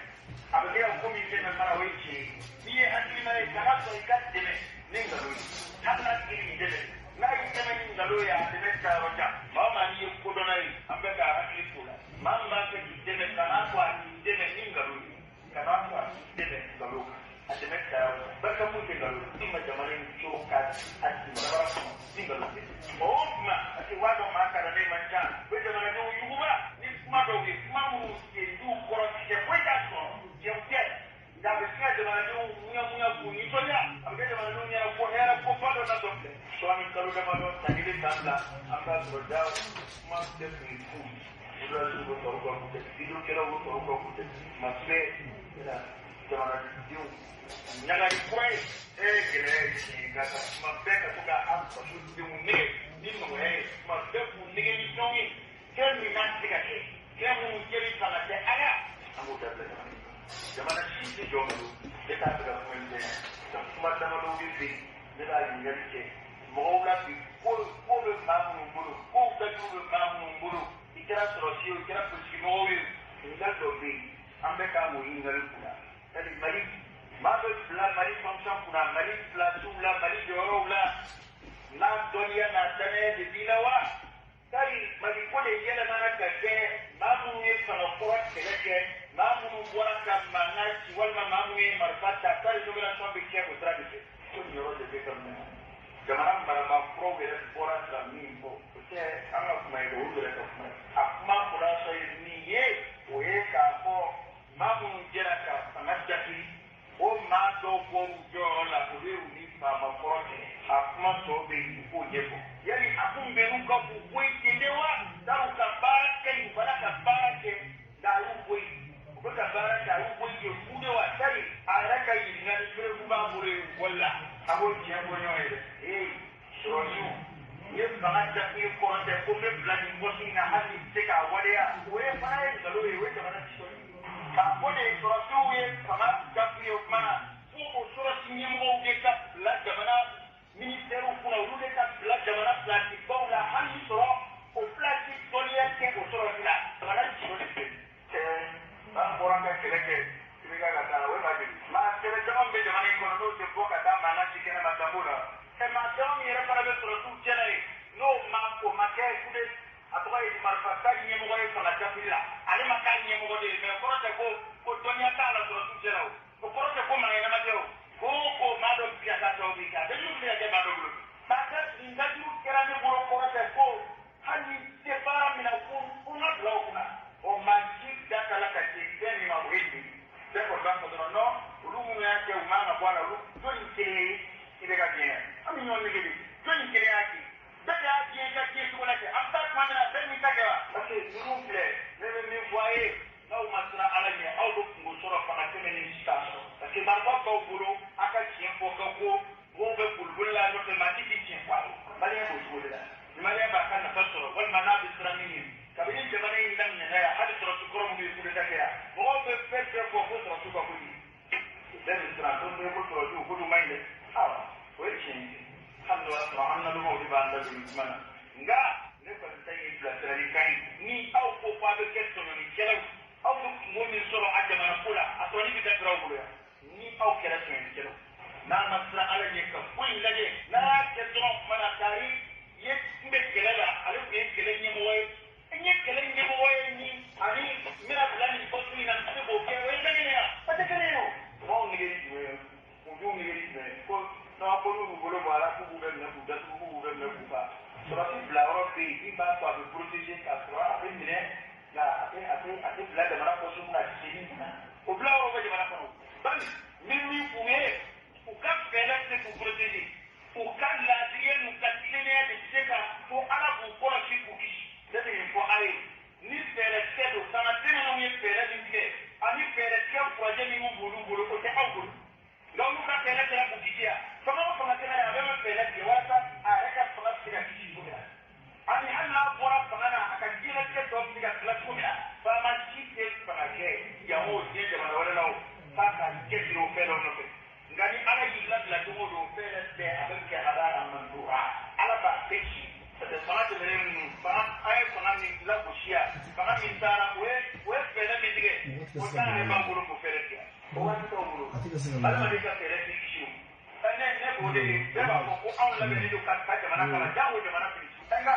A bɛ kɛ ko min dɛmɛ fana, o ye tiɲɛ ye. N'i ye hakilina ye, kana sɔn i ka dɛmɛ ni nkalon ye. Hali n'a tigi y'i dɛmɛ, n'a y'i dɛmɛ ni nkalon ye, a dɛmɛ taa yɔrɔ jan. Maa o maa n'i ye kodɔnna ye, an bɛ ka hakili t'o la. Maa min b'a fɛ k'i dɛmɛ, kan'a to a k'i dɛmɛ ni nkalon ye, kan'a to a k'i dɛmɛ nkalon kan, a dɛmɛ taa yɔrɔ jan. Barika foyi tɛ nkalon na. Ni ma jamana in co ka a marabara kɔnɔ ni nkalon tɛ. Tuma o tuma, parce que waa dɔ maa kalannen man ca, u bɛ jamanadenw yuguba ni kuma dɔw ye, kuma minnu sen t'u kɔrɔ, kisɛ foyi t'a sɔrɔ, tiɲɛ tɛ. Nka a bɛ se ka jamanadenw ŋuɲaŋuɲa k'u nisɔndiya, a bɛ kɛ jamanadenw ɲɛna ko hɛrɛ ko ba dɔ natɔ filɛ. Sɔɔni kalo damadɔ, san kelen, san fila, an b'a sɔrɔ ja kuma bɛɛ tun ye fu ye. Journalistes bɛ baro kɛ k'u tɛ, vidéokɛlaw bɛ baro kɛ k'u tɛ, tuma bɛɛ jamanadenw ɲagali kura ye. E gɛlɛya ye tiɲɛ ye, nka tuma bɛɛ ka to ka an fasodenw nege ni nɔgɔya ye, tuma bɛɛ k'u nege ni fɛnw ye, fɛn min n'a tɛ se ka kɛ, fɛn minnu kɛli fanga tɛ ala, an b'o dabila jamana in kɔnɔ. Jamana si tɛ jɔ nkalon. Ne t'a fɛ ka kuma in jɛ, nka kuma damadɔ bɛ fɛ yen, ne b'a ɲininkali kɛ mɔgɔw la bi. Ko ko bɛ maa minnu bolo, kow datugu bɛ maa minnu bolo, i kɛra sɔrɔsi ye o, i kɛra politikimɔgɔw ye, ɲininkali dɔ bɛ yen, an bɛ kan k'o ɲininkali kunna. Yali Mali maa bɛ bila Mali fonction kunna, Mali pilasiw la, Mali jɔyɔrɔw la, n'a dɔnniya n'a danaya de b'i la wa? Kari Mali ko de yɛlɛmana ka kɛ maa minnu ye fanga kɔrɔ kɛlɛ kɛ, maa minnu bɔra ka mankan ci, walima maa minnu ye marifa ta, kari nomination bɛ kɛ o sira de fɛ. Ko nin yɔrɔ de bɛ ka minɛ jamana marabaa kuraw yɛrɛ bɔra ka min fɔ, o tɛ an ka kuma ye dɛ, olu yɛrɛ ka kuma ye. A kuma fɔra ye min ye, o ye k'a fɔ maa minnu jɛra ka fanga dafiri, o maa dɔw bɔr'u jɔyɔrɔ la, olu y'u ni faama kɔrɔ kɛ. A kuma tɔ bɛ yen, u k'o ɲɛfɔ. Yali a kun bɛnn'u ka k'u bɔ yen ten de wa? N'u ka baara kɛ yen, u fana ka baara kɛ, nka a y'u bɔ yen, u bɛ ka baara kɛ, a y'u bɔ yen fu de wa? Yali a yɛrɛ ka ɲininkali preuve b'a bolo yen wala? A b'o tiɲɛ fɔ ɲɔgɔn ye dɛ. Ee sɔrɔsiw, u ye fanga dafiri kɔrɔ tɛ ko n bɛ bila nin poste in na, hali ni tɛ se k'a waleya, o ye fana ye nkalon ye, o ye jamana ci ye. K'a fɔ de sɔrɔsiw ye fanga dafiri, o kuma na fo o sɔrɔsi ɲɛmɔgɔw de ka bila jamana ministɛriw kunna, olu de ka bila jamana pilasibaw la, hali ni sɔrɔ o pilasi dɔnniya tɛ o sɔrɔsi la, jamana ci o de fɛ. N'an bɔra ka kɛlɛ kɛ, i bɛ ka taa o ye maa joli? Maa kɛlɛ caman bɛ jamana in kɔnɔ, n'o tɛ bɔ ka taa mankan ci kɛnɛ ma, danbo la. Maa caman min yɛrɛ fana bɛ sɔrɔsiw cɛla yen, n'o ma o ma kɛ kude, a tɔgɔ ye marifa ta ɲɛmɔgɔ ye fanga dafiri la, ale ma k'a ɲɛmɔgɔ de ye, mɛ o kɔrɔ tɛ ko ko dɔnniya t'a la sɔrɔsiw cɛla o, o kɔrɔ tɛ ko maa ɲɛnama tɛ o. Ko ko maa dɔ bɛ se ka k'a sababu ye, k'a dajuru bɛ se ka kɛ maa dɔ bolo. Maa ka nin dajuru kɛra ne bolo kɔrɔ tɛ ko hali ni tɛ baara min na ko ko n ka bila o kunna. O maa si da t'a la ka se fɛn min ma, o ye nin ye. Bɛɛ kɔni b'a fɔ dɔrɔn non, olu minnu y'a kɛ, u man ka bɔ a la, olu jɔnni kelen ye i bɛ ka diɲɛ an bɛ ɲɔgɔn nege de, jɔnni kelen y'a kɛ, bɛɛ de y'a diɲɛ i ka diɲɛ cogo la kɛ, an bɛ taa tuma min na bɛɛ n'i ta kɛ wa? Parce que ninnu filɛ, ne bɛ min fɔ a ye, n'aw ma siran Ala ɲɛ, aw bɛ kungo sɔrɔ fanga tɛmɛ ni misi t'a sɔrɔ. Parce que marifa b'aw bolo, a ka tiɲɛ fɔ ka ko mɔgɔw bɛ boliboli la nɔfɛ, maa si tɛ tiɲɛ fɔ a ye. Maliyɛn b'o cogo de la, ni maliyɛn b'a ka nafa b'an da don nin kuma na nka ne kɔni ta ye bilasiralikan ye ni aw ko k'a bɛ kɛ tɔɲɔnikɛlaw aw bɛ kungo min sɔrɔ a jamana ko la a tɔni bɛ dafira aw bolo yan ni aw kɛra tɔɲɔnikɛlaw n'a ma siran ala ɲɛ ka foyi lajɛ n'a y'a kɛ dɔrɔn mana taari ye n bɛ kɛlɛ la ale tun ye kɛlɛ ɲɛmɔgɔ ye n ye kɛlɛ ɲɛmɔgɔ ye ni ani n bɛna bila nin poste in na n tɛ se k'o kɛ o ye fɛn kelen ye wa o tɛ kelen ye o. Maaw nege ni jumɛn ye kunfinw nege ni jumɛn ye ko n'aw ko n'u bolo bɔ a la k'u b'u bɛɛ minɛ k'u datugu k'u b'u bɛɛ minɛ k'u fa sɔrɔsi bila yɔrɔ bɛ yen min b'a to a bɛ protéger k'a sɔrɔ a bɛ minɛ nka a tɛ bila jamana poste kunna a tɛ segin o bila yɔrɔ bɛ jamana kɔnɔ bari min min k'u ye u ka fɛɛrɛ tɛ k'u protéger u ka laadiriya n'u ka tilennenya de tɛ se ka fo ala k'u kɔlɔsi k'u kisi ne bɛ nin fɔ a ye ni fɛɛrɛ tigɛ don fanga tɛmɛnenw ye fɛɛrɛ min tigɛ ani fɛɛrɛ tigɛ furajɛ min b'olu bolo o tɛ aw bolo nka olu ka fɛɛrɛ kɛra k'u kisi yan fanga o fanga tɛmɛnen a bɛ fɛɛrɛ tigɛ walasa a yɛrɛ ka fanga bɛ se ka kisi cogo min na ani hali n'a bɔra fanga na a ka diɲɛlatigɛ tɔ bɛ se ka tila cogo min na faama si tɛ fanga kɛ yan o diɲɛ jamana wɛrɛ la o f'a ka cɛsiri o fɛn dɔ nɔfɛ nka ni ala y'i labila don o don fɛn bɛɛ a bɛ kɛ ala mandura ala b'a bɛɛ ci parce que fanga tɛmɛnen ninnu fanga an ye fanga min lagosi yan fanga min taara o ye fɛɛrɛ min tigɛ o t'an yɛrɛ b'an bolo k'o fɛɛrɛ tigɛ o waati t'aw bolo adamaden ka fɛɛrɛ t'i kisi o ne b'o de ye bɛɛ b'a fɔ ko anw labɛnnen don ka jamana kama jango jamana fili nka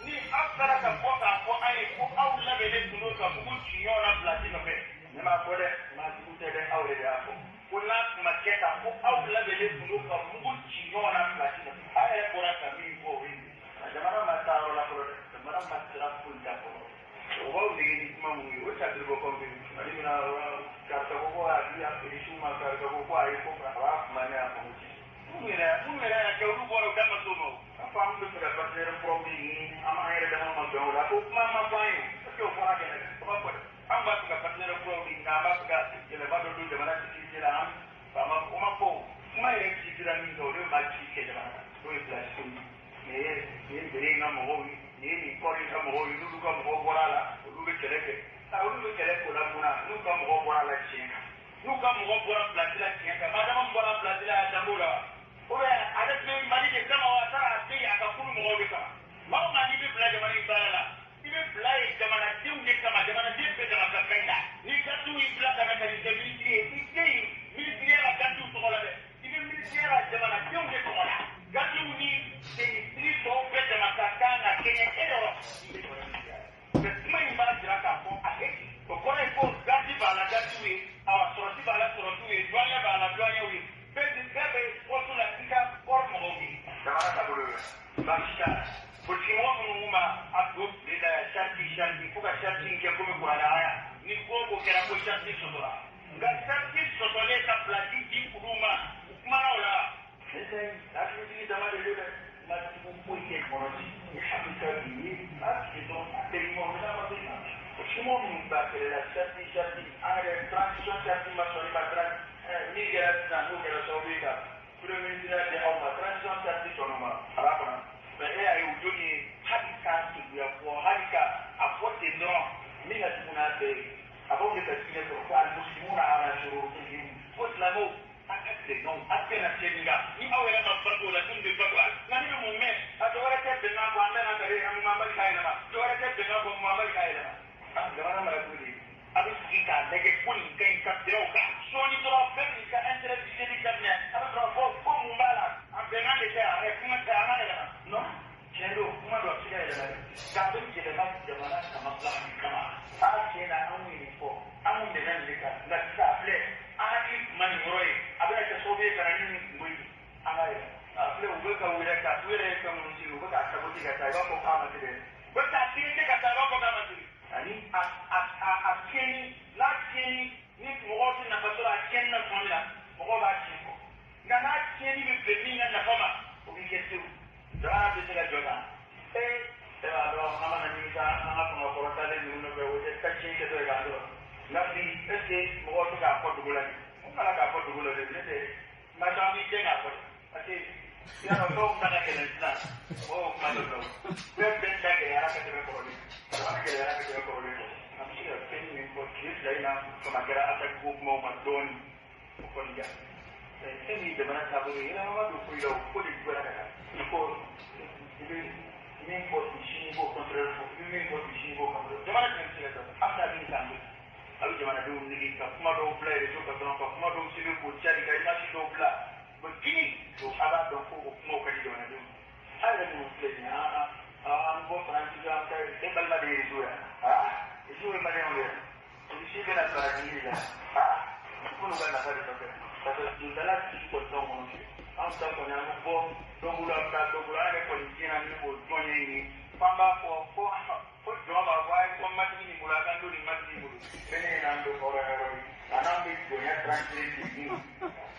ni aw taara ka bɔ k'a fɔ an ye ko aw labɛnnen tun don ka mugu ci ɲɔgɔn na pilasi nɔfɛ ne m'a fɔ dɛ maa jugu tɛ dɛ aw yɛrɛ de y'a fɔ ko n'a tun ma kɛ tan ko aw labɛnnen tun don ka mugu ci ɲɔgɔn na pilasi nɔfɛ aw yɛrɛ bɔra ka min fɔ o ye jamana ma taa yɔrɔ la fɔlɔ dɛ jamana ma sira foyi ta fɔlɔ o b'aw dege ni kuma mun ye o catiri bɔ kɔmi mali bɛna karisa ko ko a di a irisiw ma karisa ko ko ayi ko a b'a kuma ne y'a faamu ci minnu yɛrɛ y'a kɛ olu bɔra u da ma s'o ma o k'a fɔ an bɛ fɛ ka partenaire kuraw de ɲini an b'an yɛrɛ dama ma bɛn o la ko kuma ma fɔ an ye parce que o fɔra kɛnɛ kan o ma fɔ dɛ an b'a fɛ ka partenaire kuraw de ɲini an b'a fɛ ka yɛlɛma dɔ don jamana sécurité la an faama o ma fɔ o kuma yɛrɛ ci sira min kan o de ma ci kɛ jamana kan n'o ye pilasi ko ye nin ye bere in ka mɔgɔw ye nin ye nin kɔri in ka mɔgɔw ye n'olu ka mɔgɔw bɔra a la olu bɛ kɛlɛ kɛ olu bɛ kɛlɛ ko la mun na n'u ka mɔgɔw bɔra a la tiɲɛ kan n'u ka mɔgɔ bɔra pilasi la tiɲɛ kan madama bɔra pilasi la a danb'o la wa ou bien ale bɛ Mali de kama wa a taara a bɛ yen a ka kulu mɔgɔw de kama maa o maa n'i bɛ bila jamana in baara la i bɛ bila yen jamanadenw de kama jamanaden bɛɛ dama ka kan la ni garidiw y'i bila ka na ka nin kɛ minisiri ye i tɛ yen minisiriya la garidiw tɔgɔ la dɛ i bɛ minisiriya la jamanadenw de tɔgɔ la garidiw ni minisiri tɔw bɛɛ dama ka kan ka kɛɲɛ e yɔrɔ mɛ kuma in b'a jira k'a fɔ a tɛ o kɔrɔ ye ko garidi b'a la garidiw ye awa sɔrɔsi b'a la sɔrɔsiw ye douanier b'a la douanier ye bɛɛ bɛ poste la i ka kɔrɔ mɔgɔw ye jamana taabolo ye baasi t'a la politikimɔgɔ minnu b'a a don tile la yan sariti fo ka sariti in kɛ komi kuranɛ aya ni ko o ko kɛra ko sariti sɔsɔra nka sariti sɔsɔlen ka pilasi di olu ma u kumana o la ne tɛ hakilitigi dama de don dɛ ma jugu foyi tɛ kɔnɔ ci ni hakili ka bi ye a tigi dɔn a tɛ ɲuman o n'a ma bɛ na politikimɔgɔ minnu b'a kɛlɛ la sariti an yɛrɛ transition sariti ma sɔn ni ma min kɛra sisan n'o kɛra sababu ye ka premier ministre di aw ma transition sariti sɔn o ma a b'a kɔnɔ mɛ e y'a ye o joli ye hali k'a keguya fɔ hali ka a fɔ ten dɔrɔn min ka jugu n'a bɛɛ ye a b'aw de ka diinɛ sɔrɔ ko alimusilimuna ala shurutihim ko silamɛw a ka bɛnkanw a bɛɛ na tiɲɛni kan ni aw yɛrɛ ma bato o la joli bɛ bato a la nka ne bɛ mun mɛn a dɔ wɛrɛ tɛ bɛnkan fɔ an bɛ na kare an Mamadi k'a yɛlɛma dɔ wɛrɛ tɛ bɛnkan fɔ Mamadi k'a yɛlɛma an jamana mara cogo di a bɛ sigi k'a lajɛ ko nin ka ɲi ka bɛn o kan sɔɔni dɔrɔn bɛɛ b'i ka intérêt visé daminɛ a bɛ sɔrɔ fɔ ko mun b'a la a bɛnkan de tɛ a yɛrɛ kuma tɛ an ka yɛlɛma non tiɲɛ don kuma dɔ a bɛ se ka yɛlɛma dɛ k'a bɛ yɛlɛma jamana kama kama a tiɲɛ na anw ye nin fɔ an kun bɛnna nin de kan nka sisan a filɛ an hakili tun ma nin yɔrɔ ye a bɛna kɛ sababu ye ka na ni nin kungo ye an ka yɛlɛma a filɛ u bɛ ka u yɛrɛ ka u yɛrɛ ye fɛn minnu sigi u bɛ k'a saboter ka taa i b'a fɔ k'a ma se dɛ u bɛ k'a tiɲɛ ka taa i b'a fɔ k'a ma se ani a tiɲɛni n'a tiɲɛni ni mɔgɔw tɛ nafa sɔrɔ a tiɲɛni na tuma min na mɔgɔw b'a tiɲɛ fɔ nka n'a tiɲɛni bɛ bɛn min ka nafa ma o bɛ kɛ tewu jamana bɛ se ka jɔ tan ee e b'a dɔn an mana nimisa an ka fanga kɔrɔtalen ninnu nɔfɛ o tɛ ka tiɲɛ kɛtɔ ye k'an sɔrɔ nka bi est ce que mɔgɔw tɛ k'a fɔ dugu la de mun kana k'a fɔ dugu la de ne tɛ maa caman b'i gɛn k'a fɔ dɛ parce que yarɔ dɔw ta ka gɛlɛn sisan mɔgɔw kuma dɔ la bɛɛ bɛɛ ta gɛlɛyara ka tɛmɛ kɔrɔlen jamana gɛlɛyara ka tɛmɛ kɔrɔlen kan an bɛ se ka fɛn min fɔ tile fila in na fanga kɛra attaque ko kumaw ma dɔɔnin o kɔni ja fɛn min jamana taabolo ye yɛlɛma ma don foyi la o ko de juguyara ka taa i ko b'o contraire fɔ, i bɛ min fɔ bi sini b'o contraire. Jamana jumɛn bɛ se ka jɔ? An bɛna min san bi, a bɛ jamanadenw nege ka kuma dɔw bila réseau kan dɔrɔn, ka kuma dɔw sɛbɛn k'o cari, ka image dɔw bila. Bon kini a b'a dɔn ko o kumaw ka di jamanadenw. A yɛrɛ minnu filɛ nin ye, an bɔ Faransi an ka e balima de ye réseau yan. Réseau ye maliyɛnw de ye. Polisi bɛna baraji de la. Minnu ka nafa de nɔfɛ. Parce que dondala tigi kɔni t'anw kɔnɔ fiyewu. Anw ta kɔni an bɛ bɔ dɔ bolo an bɛ taa dɔ bolo, an yɛrɛ kɔni diɲɛ na ni o jɔn ye nin ye. F'an b'a fɔ ko jɔn b'a fɔ a ye ko matigi nin bolo a ka don nin matigi bolo. Fɛn ne n'an bɛ hɔrɔnya yɔrɔ ye. A n'an bɛ jɔnya tranquille de dun.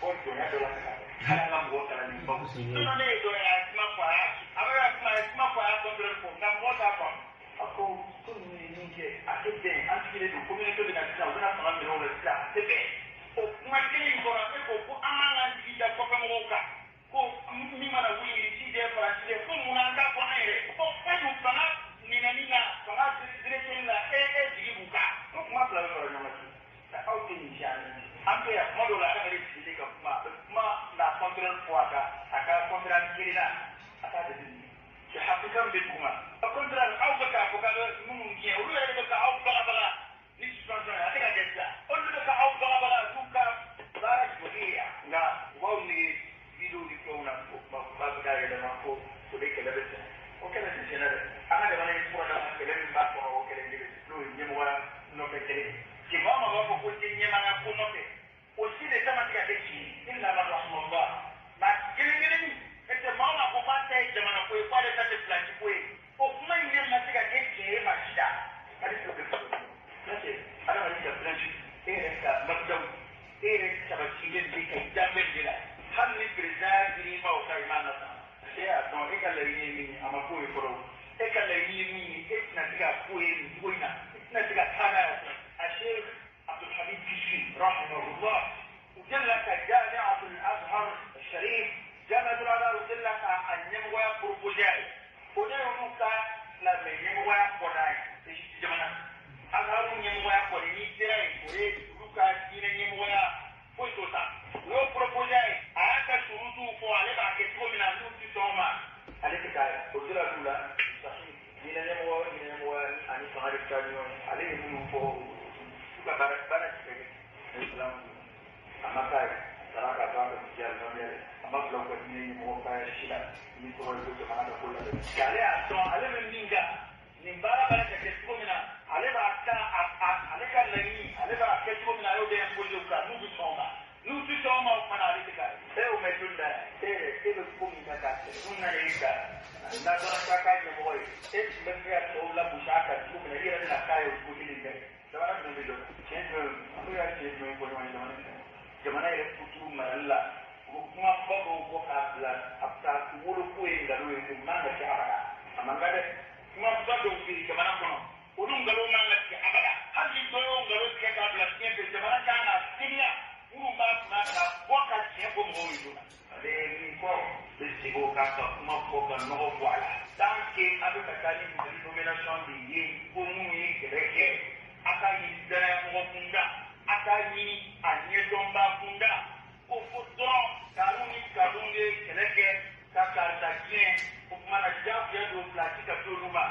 Fɔ jɔnya dɔ la ka na. Hali an ka mɔgɔ kalan baw. Sinon ne ye dɔ ye a ye kuma fɔ a y'a a bɛ ka kuma a ye kuma fɔ a y'a contraire fɔ nka mɔgɔ t'a faamu. A ko ninnu ye min kɛ a tɛ bɛn, an sigilen don communauté bɛ na sisan u bɛna fanga minɛ o la sisan a tɛ bɛn. O kuma kelen in kɔnɔ e ko ko an man k'an jigi da kɔfɛmɔgɔw kan ko min mana wuli si dɛ Faransi dɛ ko munna an t'a fɔ an yɛrɛ ko e dun fanga minɛni na fanga direction la e jigi b'u kan. O kuma fila bɛ fara ɲɔgɔn kan. Aw tɛ nin siya ni an fɛ yan kuma dɔw la adamaden sigilen ka kuma a bɛ kuma la contraire fɔ a ka conférence kelen na a t'a jateminɛ. C'est hakika min bɛ dugu ma. Au contraire aw bɛ k'a fɔ k'a bɛ minnu gɛn olu yɛrɛ de bɛ ka aw bagabaga ni suspension ye a tɛ ka kɛ sisan. Olu de bɛ ka aw bagabaga n'u ka baara jɔli ye yan. Nka u b'aw nege vidéo ni fɛnw na ko kuma b'a bɛ k'a yɛlɛma ko o de kɛlɛ bɛ sɛnɛ. O kɛlɛ tɛ sɛnɛ dɛ. An ka jamana ye fura dama kɛlɛ min b'a kɔnɔ o kɛlɛ kelen n'o ye ɲɛmɔgɔya nɔfɛ kɛlɛ ye. Maa o maa b'a fɔ ko tɛ ɲɛmaaya ko nɔfɛ o si de ta ma se ka kɛ tiɲɛ ye. Illa man rahimallah. Maa kelen kelennin n'o tɛ maa o maa ko k'a ta ye jamana ko ye k'ale ta tɛ pilasi ko ye o kuma in de ma se ka kɛ tiɲɛ ye maa si da. Hali t'o kɛ fɔlɔ. N'o tɛ adamaden ka principe e yɛrɛ ka mabidaw e yɛrɛ sabatilen bɛ ka i danbe de la. Hali ni président y'a dir'i ma o ka i m'a nata. E y'a dɔn e ka laɲini ye min ye a ma k'o ye fɔlɔ. E ka laɲini ye min ye e tɛna se ka k'o ye nin cogo in na. E tɛna se ka taa n'a ye. الشيخ عبد الحميد كشكي رحمه الله وجلك جامعة الأزهر الشريف جامعة الأزهر وجلك النموة بروبوزاي ونموكا لما نموة قناي جماعة أزهر نموة قناي تراي وري لوكا دين نموة فويتوتا لو بروبوزاي أنت شروطه فعلى بعد كتبه من أنو تسوما عليك كاي وجلك الأولى صحيح دين نموة دين نموة أني فهرب كانيون عليه منو فوق ka baara tigɛ islam a ma k'a ye a taara ka to a ka diya alimami yɛrɛ a ma bila u ka diinɛ ɲɛmɔgɔ ba yɛrɛ si la ni tɔgɔ ye ko jamana ka ko la dɛ. Ale y'a dɔn ale bɛ min kan nin baara b'a ka kɛ cogo min na ale b'a ta ale ka laɲini ale b'a kɛ cogo min na a y'o de imposer u kan n'u bɛ sɔn o ma n'u tɛ sɔn o ma o fana ale tɛ k'a ye. E y'o mɛn joli la e yɛrɛ e bɛ ko min kan k'a kɛ n'u nana e kan n'a dɔrɔn k'a k'a ɲɛmɔgɔ ye e tun bɛ fɛ ka tɔw lagosi a kan cogo min na i yɛrɛ bɛna k'a ye o cogo kelen kɛ. Jamana jumɛn bɛ jɔ tiɲɛ jumɛn an bɛ ka tiɲɛ jumɛn fɔ ɲɔgɔn ye jamana jumɛn jamana yɛrɛ kuturu marali la u bɛ kumaba dɔw bɔ k'a bila a bɛ taa wolo ko ye nkalon ye o man ka kɛ abada a man kan dɛ kumaba dɔw bɛ yen jamana kɔnɔ olu nkalon man ka tigɛ abada hali ni dɔ y'o nkalon tigɛ k'a bila fiɲɛ fɛ jamana kan ka teliya minnu b'a kunna ka bɔ ka tiɲɛ fɔ mɔgɔw ye joona. Ale ye min fɔ bɛ segin o kan ka kuma fɔ ka nɔgɔ bɔ a la tant que a bɛ ka taa ni Mali nomination de ye ko minnu ye kɛlɛ kɛ. A ka ɲini danayamɔgɔ kunda a ka ɲini a ɲɛdɔnba kunda ko fo dɔrɔn kanu ni kanu ye kɛlɛ kɛ ka karisa gɛn o tuma na diyagoya don pilasi ka d'olu ma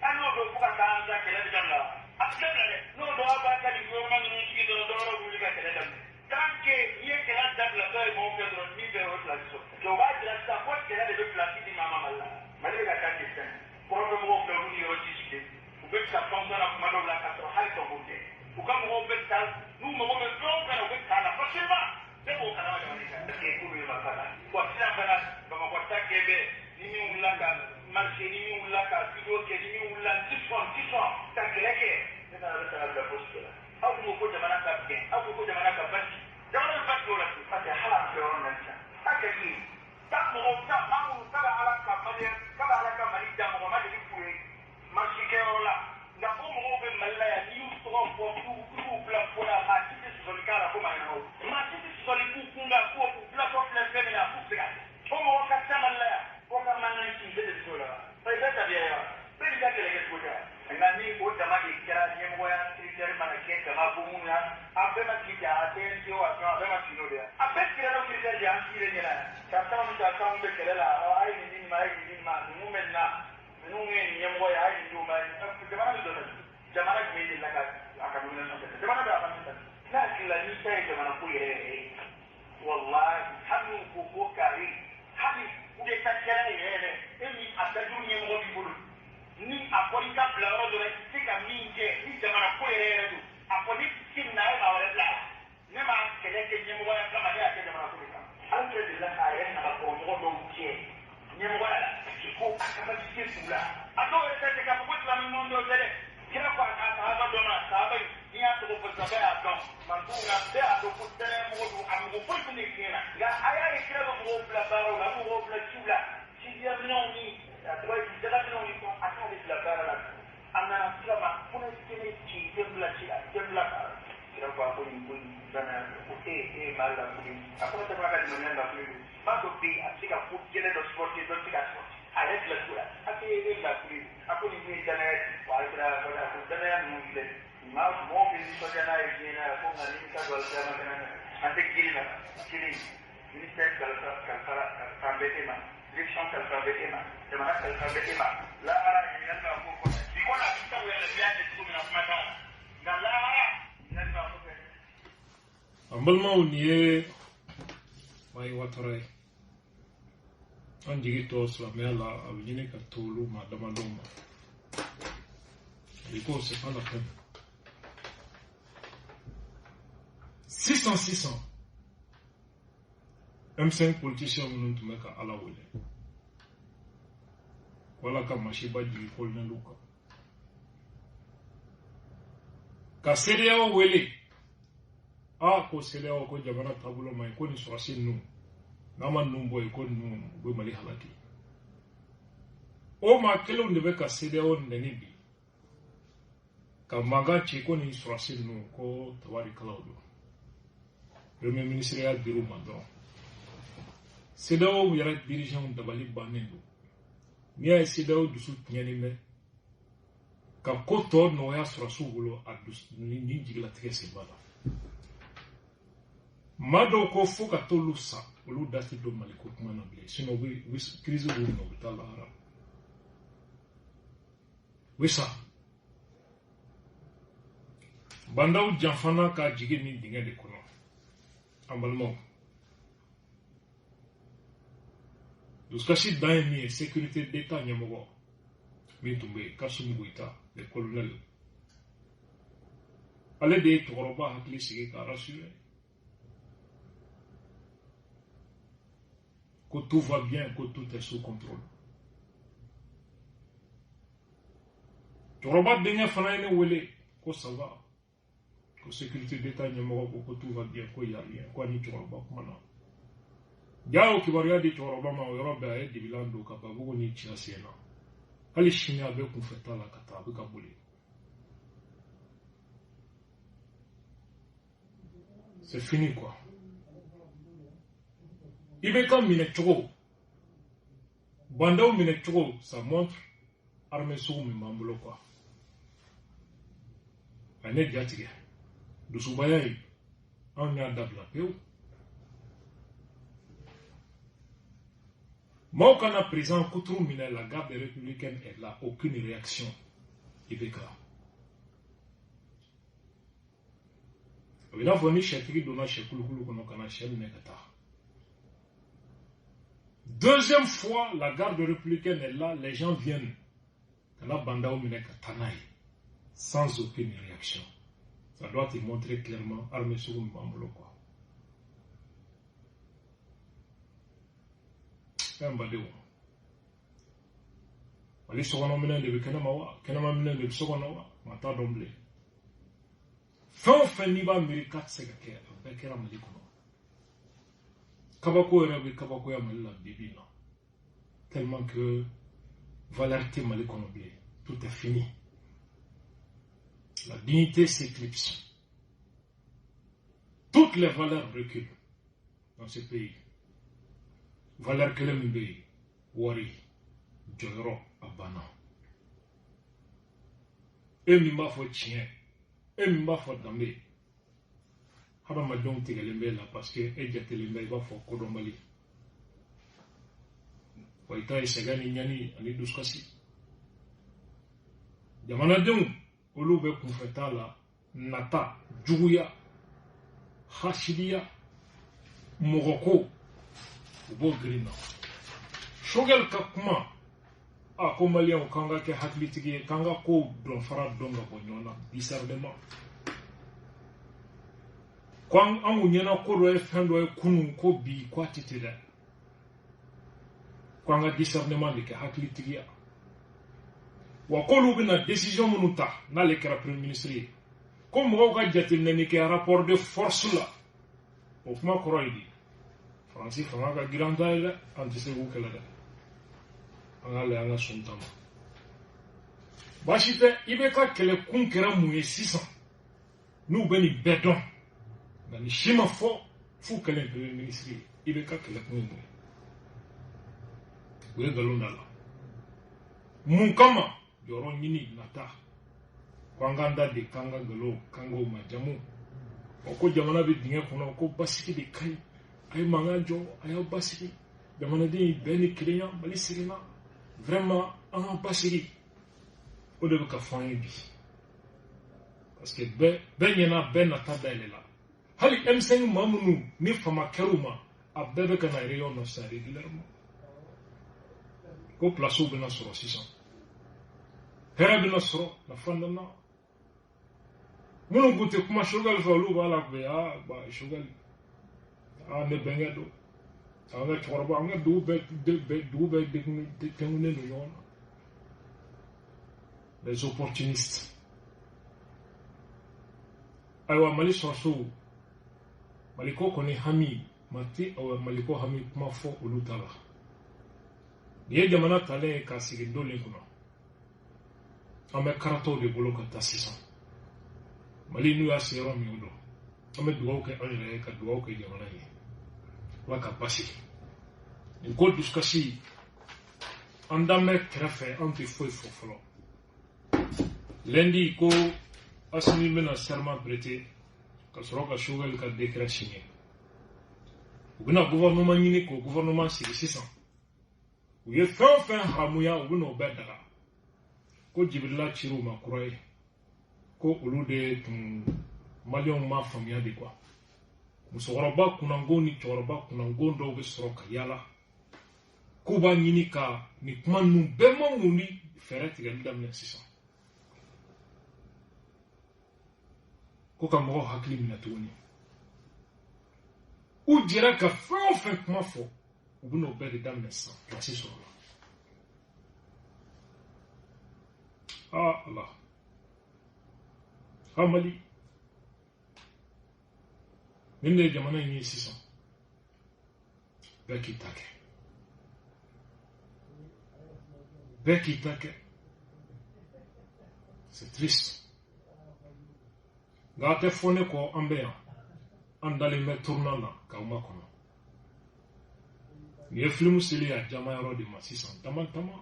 a n'o don fo ka taa an ta kɛlɛ bɛ dabila a tɛ dabila dɛ n'o don aw b'a ka nin gouvernement ninnu sigi dɔrɔn dɔwɛrɛ wuli ka kɛlɛ daminɛ tant que n'i ye kɛlɛ dabila dɔw ye mɔgɔw kɛ dɔrɔn min bɛ o ye pilasi sɔrɔ o b'a jira sisan ko kɛlɛ de bɛ pilasi di maa ma Mali la Mali bɛ ka taa ten sisan kɔrɔfɛmɔgɔw filɛ olu ni yɔrɔ ci sigilen u bɛ ka fɛn na kuma dɔw la k'a sɔrɔ hali tɔgɔ tɛ u ka mɔgɔw bɛ taa n'u mago bɛ fɛn o fɛn na u bɛ taa la facilement bɛɛ b'o kalama jamana in kan parce que k'olu ye marifa ta wa sisan fana Bamakɔ ta kɛ bɛ ni min wulila ka marché ni min wulila ka vidéo kɛ ni min wulila n ti sɔn n ti sɔn ka kɛlɛ kɛ ne nana bɛ ta ka bila poste la aw ko ko jamana ka bɛn aw ko ko jamana ka basigi jamana bɛ basigi o la parce que hali an filɛ yɔrɔ min na sisan a ka di ta mɔgɔw ta maa minnu k'a bɛ Ala ka Maliyɛn k'a bɛ Ala ka Mali da mɔgɔ ma deli k'u ye marché kɛyɔrɔ la nka ko mɔgɔw bɛ Mali la yan n'i y'u tɔgɔ fɔ k'u b'u bila ko la maa si tɛ sɔsɔli k'a la ko maa ɲɛnamaw maa si tɛ sɔsɔli k'u kun kan k'u bilatɔ filɛ fɛn min na k'u bɛ se k'a kɛ o mɔgɔ ka ca Mali la yan fo ka mankan ci bɛɛ de bɛ s'o la wa i bɛ tabiya ye wa bɛɛ b'i ka kɛlɛ kɛ cogo tɛ wa nka ni o dama de kɛra ɲɛmɔgɔya critère mana kɛ dama ko minnu ya a bɛɛ ma sigi ten a CNT o a fɛn a bɛɛ ma sigi n'o de ye a bɛɛ sigira n'o critère de ye an sigilen ɲɛna karisa ni karisa bɛ kɛlɛ la a ye nin di nin ma a ye nin di nin ma ninnu bɛ nin na Ninnu ye ɲɛmɔgɔ ye, a ye nin d'u ma, jamana bɛ dɔ ta, jamana jumɛn de la ka a ka nomination kɛ? Jamana bɛ a ka min ta, n'a hakili la n'i ta ye jamana ko yɛrɛ yɛrɛ ye, walahi hali n'u ko ko kari, hali coup d'état kɛra yɛrɛ yɛrɛ, e ni a dajuru ɲɛmɔgɔ b'i bolo, ni a fɔra i ka bila yɔrɔ dɔ la, i tɛ se ka min kɛ ni jamana ko yɛrɛ yɛrɛ don, a fɔ ne tɛ se nin na, a ye maa wɛrɛ bila a la. Ne m'a kɛlɛ kɛ ɲɛmɔgɔya kama, ne y'a kɛ jamana ko de kama. Hali kɛlɛ delila k'a yɛrɛ nagakɔrɔmɔgɔ dɔw jɛ ɲɛmɔgɔya la, ko a capacité t'u la. A dɔw yɛrɛ tɛ k'a fɔ ko silamɛ ɲuman dɔw tɛ dɛ. Kira ko a ka sahaba dɔ ma, sahaba in n'i y'a tɔgɔ fɔ sisan bɛɛ y'a dɔn, mantonw na bɛɛ y'a dɔn ko danayamɔgɔ don, a mɔgɔ foyi tun tɛ diɲɛ na. Nka a y'a ye kira bɛ mɔgɔw bila baaraw la, a bɛ mɔgɔw bila ciw la, cidenya minɛnw ni a tɔgɔ ye jagaminɛnw ni fɛnw, a t'ale bila baara la. A nana kira ma ko ne tɛ ne ci, i tɛ n bila ci la, i tɛ n bila baara la. Kira ko a ko nin ko in danaya ko e ye maa lafuli, a ko ne tɛ fɔ a ka limaniya lafuli don, maa dɔ bɛ yen a bɛ se ka ko gɛlɛn dɔ supporter, dɔ tɛ se ka supporter, a yɛrɛ bila cogo la, a ko e lafuli, a ko nin ye danaya ye, wa a kira a ko danaya ninnu filɛ maa mɔgɔw bɛ nisɔndiya n'a ye diɲɛ na, ko nka ni bɛ taa don alikiyama kɛnɛ kan, an tɛ girin na kelen, ministère kalifa kalifa bɛ e ma, direction kalifa bɛ e ma, jamana kalifa bɛ e ma, lahara ɲininkali b'a ko kɔfɛ, bi kɔni a bɛ sagoya la, n'i y'a kɛ cogo min na kuma t'a la, nka lahara ɲininkali b'a kɔfɛ. An balimaw, nin ye Mayi Watara ye. An jigi tɔ silamɛya la, a bɛ ɲini ka to olu maa damadɔw ma. I ko c'est pas la peine. 600 M5 politicien minnu tun bɛ ka Ala wele ko Ala ka masiba jigin colonel kan, ka CEDEAO wele, a ko CEDEAO ko jamana taabolo man ɲi, ko nin sɔrɔsi ninnu n'a ma ninnu bɔ yen, ko ninnu u bɛ Mali halaki. O maa kelenw de bɛ ka CEDEAO nɛni bi, ka mankan ci ko nin sɔrɔsi ninnu ko tabarikalaw don. Premier ministre y'a dir'u ma dɔrɔn. CEDEAO yɛrɛ dirigeants dabali bannen don. N'i y'a ye CEDEAO dusu tiɲɛnen bɛ ka ko tɔ nɔgɔya sɔrɔsiw bolo, a dusu ni jigilatigɛ sen b'a la. Maa dɔw ko fo ka t'olu sa, olu da tɛ don Mali ko kuma na bilen, sinon u bɛ crise b'u minɛ, u bɛ taa lahara, u bɛ sa. Bandaw janfana ka jigin nin dingɛ de kɔnɔ. An balimaw, dusukasi dan ye min ye, sécurité d'État ɲɛmɔgɔ min tun bɛ yen, Kassoum Goïta, le colonel, ale de ye cɛkɔrɔba hakili sigi k'a rassurer ko tout va bien, ko tout est sous contrôle. Cɛkɔrɔba denkɛ fana ye ne wele ko ça va, ko sécurité d'État ɲɛmɔgɔ ko ko tout va bien, ko y a rien, ko ani cɛkɔrɔba kumana. Ja o kibaruya di cɛkɔrɔba ma, o yɔrɔ bɛɛ a ye dibilan don ka babugu ni ci a sen na. Hali sini a bɛ kunfɛ ta la ka taa, a bɛ ka boli. C'est fini quoi. I bɛ ka minɛ cogo, bandaw minɛ cogo, ça montre armée sugu min b'an bolo quoi. A ne ja tigɛ, dusubaya ye, anw y'a dabila pewu. Maaw kana président kuturu minɛ, la garde républicaine est là, aucune réaction. IBK. A bɛ i n'a fɔ ni sɛtigi donna sɛ kulukulu kɔnɔ ka na sɛ minɛ ka taa. Deuxième fois, la garde républicaine est là, les gens viennent. Kana bandaw minɛ ka taa n'a ye, sans aucune réaction. Ça doit te montrer clairement armée sugu min b'an bolo quoi. Fɛn badenw, Mali sokɔnɔ minɛn de bɛ kɛnɛma wa, kɛnɛma minɛn de bɛ so kɔnɔ wa, maa t'a dɔn bilen. Fɛn o fɛn n'i b'a miiri k'a tɛ se ka kɛ, a bɛɛ kɛra Mali kɔnɔ. Kabako yɛrɛ bɛ kabakoya Mali la bi bi in na, tellement que valeur tɛ Mali kɔnɔ bilen, tout est fini. La dignité s'éclipse. Toutes les valeurs reculent dans ce pays. Valeur kelen min bɛ yen, wari, jɔyɔrɔ, a banna. E min b'a fɔ tiɲɛ, e min b'a fɔ danbe, hadamadenw tigɛlen bɛ la parce que e jatelen bɛ i b'a fɔ kodɔnbali. Wa i ta ye sɛgɛn ni ɲani ani dusukasi. Jamanadenw olu bɛ kunfɛta la, nata, juguya, hasidiya, mɔgɔko, u b'o girin na. Choguel ka kuma, a ko maliyɛnw k'an ka kɛ hakilitigi ye, k'an ka kow dɔn fara dɔn ka bɔ ɲɔgɔn na discernement. Ko an kun ɲɛna ko dɔ ye fɛn dɔ ye kunun, ko bi ko a tɛ ten dɛ. Ko an ka discernement de kɛ, hakilitigiya. Wa k'olu bɛna décision minnu ta n'ale kɛra premier ministre ye, ko mɔgɔw ka jateminɛli kɛ rapport de force la. O kuma kɔrɔ ye di? Faransi fanga ka girin an ta ye dɛ, an tɛ se k'u kɛlɛ dɛ. An k'a lajɛ an ka sɔn ta ma. Baasi tɛ, IBK kɛlɛkun kɛra mun ye sisan? N'u bɛ nin bɛɛ dɔn, nka nin si ma fɔ f'u kɛlen premier ministre ye. IBK kɛlɛkun ye mun ye? U ye nkalon da la. Mun kama? Jɔyɔrɔ ɲini nata. Ko an k'an da de, k'an ka nkalon, k'an k'o majamu. O ko jamana bɛ dingɛ kɔnɔ, ko basigi de ka ɲi. A ye mankan jɔ, a y'aw basigi. Jamanaden bɛɛ ni kelenya, Mali seginna. Vraiment, an ka basigi. O de bɛ ka fɔ an ye bi. Parce que bɛɛ ɲɛna, bɛɛ nata dayɛlɛ la. Hali M5 maa minnu ni fama kɛr'u ma, a bɛɛ bɛ ka na réunion na sisan régulièrement. Ko place bɛna sɔrɔ sisan. Hɛrɛ bɛna sɔrɔ, nafa nana. Minnu kun tɛ kuma Choguel fɛ, olu b'a la kun ah ba Choguel, ah ne bɛnkɛ don, an ka cɛkɔrɔba, an ka dugu bɛɛ degunnen don ɲɔgɔn na. Les opportunistes. Ayiwa, Mali sɔrɔsiw, Maliko kɔni hami, ma tɛ awa Maliko hami kuma fɔ olu ta la. Nin ye jamana talen ye k'a sigi dolen kunna. An bɛ karatɔw de bolo ka taa sisan. Mali n'u y'a se yɔrɔ min o don. An bɛ dugawu kɛ an yɛrɛ ye, ka dugawu kɛ jamana ye. Ala ka basigi. Nin ko dusukasi, an dan bɛ kɛrɛfɛ, an tɛ foyi fɔ fɔlɔ. Lundi ko Assimi bɛna serment prêter ka sɔrɔ ka Choguel ka décret signer. U bɛna gouvernement ɲini k'o gouvernement sigi sisan. U ye fɛn o fɛn haramuya, u bɛna o bɛɛ daga. Ko Jibirila cir'u ma kura ye. Ko olu de tun maliyɛnw ma faamuya de quoi. Musokɔrɔba kunnangon ni cɛkɔrɔba kunnangon dɔw bɛ sɔrɔ ka yala. K'u b'a ɲini ka nin kuma ninnu bɛɛ ma mun ni fɛɛrɛ tigɛli daminɛ sisan. Ko ka mɔgɔw hakili minɛ tuguni. U jɛra ka fɛn o fɛn kuma fɔ, u bɛn'o bɛɛ de daminɛ sisan, place sɔrɔ la. Ah Allah. Ah Mali. Nin de ye jamana in ye sisan. Bɛɛ k'i ta kɛ. Bɛɛ k'i ta kɛ. C'est triste. Nka a tɛ fɔ ne kɔ, an bɛ yan. An dalen bɛ tournant na k'aw makɔnɔ. Nin ye filimu seli a jama yɔrɔ de ma sisan, dama dama.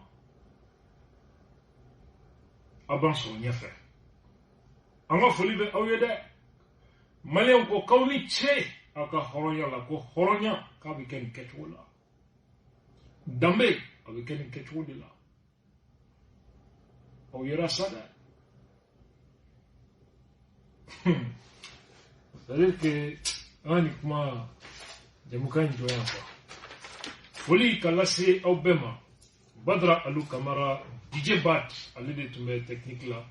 Aw b'an sɔrɔ ɲɛfɛ. An ka foli bɛ aw ye dɛ. Maliyɛnw ko k'aw ni ce aw ka hɔrɔnya la, ko hɔrɔnya k'a bɛ kɛ nin kɛcogo la. Danbe a bɛ kɛ nin kɛcogo de la. Aw yera sa dɛ. C'est-à-dire que an ka nin kuma jamukan in jɔ yan quoi. Foli ka lase aw bɛɛ ma. Badara Alu Kamara, DJ Bad, ale de tun bɛ technique la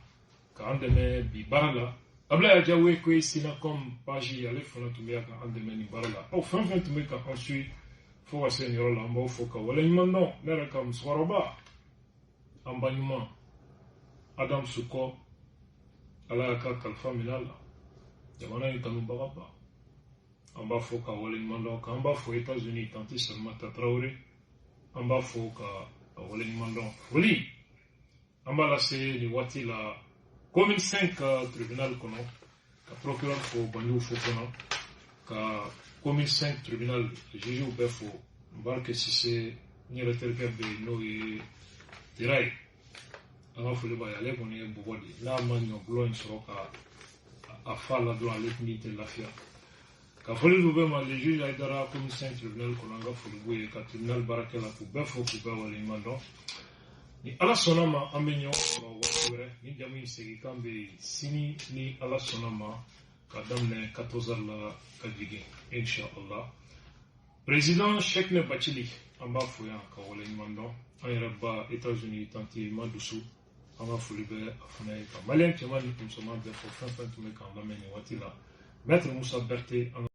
k'an dɛmɛ bi baara la. Ablaye Adjawe ko Sinacom page, ale fana tun bɛ yan k'an dɛmɛ nin baara la. Aw fɛn fɛn tun bɛ ka an suit fo ka se nin yɔrɔ la, an b'aw fo ka waleɲuman dɔn. Ne yɛrɛ ka musokɔrɔba, an ba ɲuman Adam Sukɔ, Ala y'a ka kalifa minɛ a la, jamana in kanubagaba, an b'a fo ka waleɲuman dɔn. K'an b'a fo États-Unis, Tanti Salimata Traoré, an b'a fo ka waleɲuman dɔn. Foli an b'a lase nin waati la commune 5 tribunal kɔnɔ, ka procureur fo Banjugu fo kɔnɔ, ka commune 5 tribunal jugew bɛɛ fo. Mbarke Sise, n yɛrɛ terikɛ bɛ yen n'o ye Tera ye, an ka foli b'a ye. Ale kɔni ye bɔgɔ de ye, n'a ma ɲɔgulɔ in sɔrɔ ka a fa la dɔrɔn, ale tun tɛ lafiya. Ka foli d'u bɛɛ ma, le juge Aïdara commune 5 tribunal kɔnɔ, an ka foli b'u ye, ka tribunal baarakɛla k'u bɛɛ fo k'u bɛɛ waleɲuman dɔn. Ni Ala sɔnna ma, an bɛ ɲɔgɔn sɔrɔ waati wɛrɛ. Ni jamu in seginkan bɛ yen sini ni Ala sɔnna ma, ka daminɛ 14 heures la ka jigin, inshallah. Président Cheickne Bathily, an b'a fo yan ka waleɲuman dɔn. An yɛrɛ ba États-Unis, tantie Madusu, an ka foli bɛ a fana ye, ka maliyɛn cɛman ni musoman bɛɛ fo, fɛn fɛn tun bɛ k'an lamɛn nin waati la. Maître Moussa Berté, an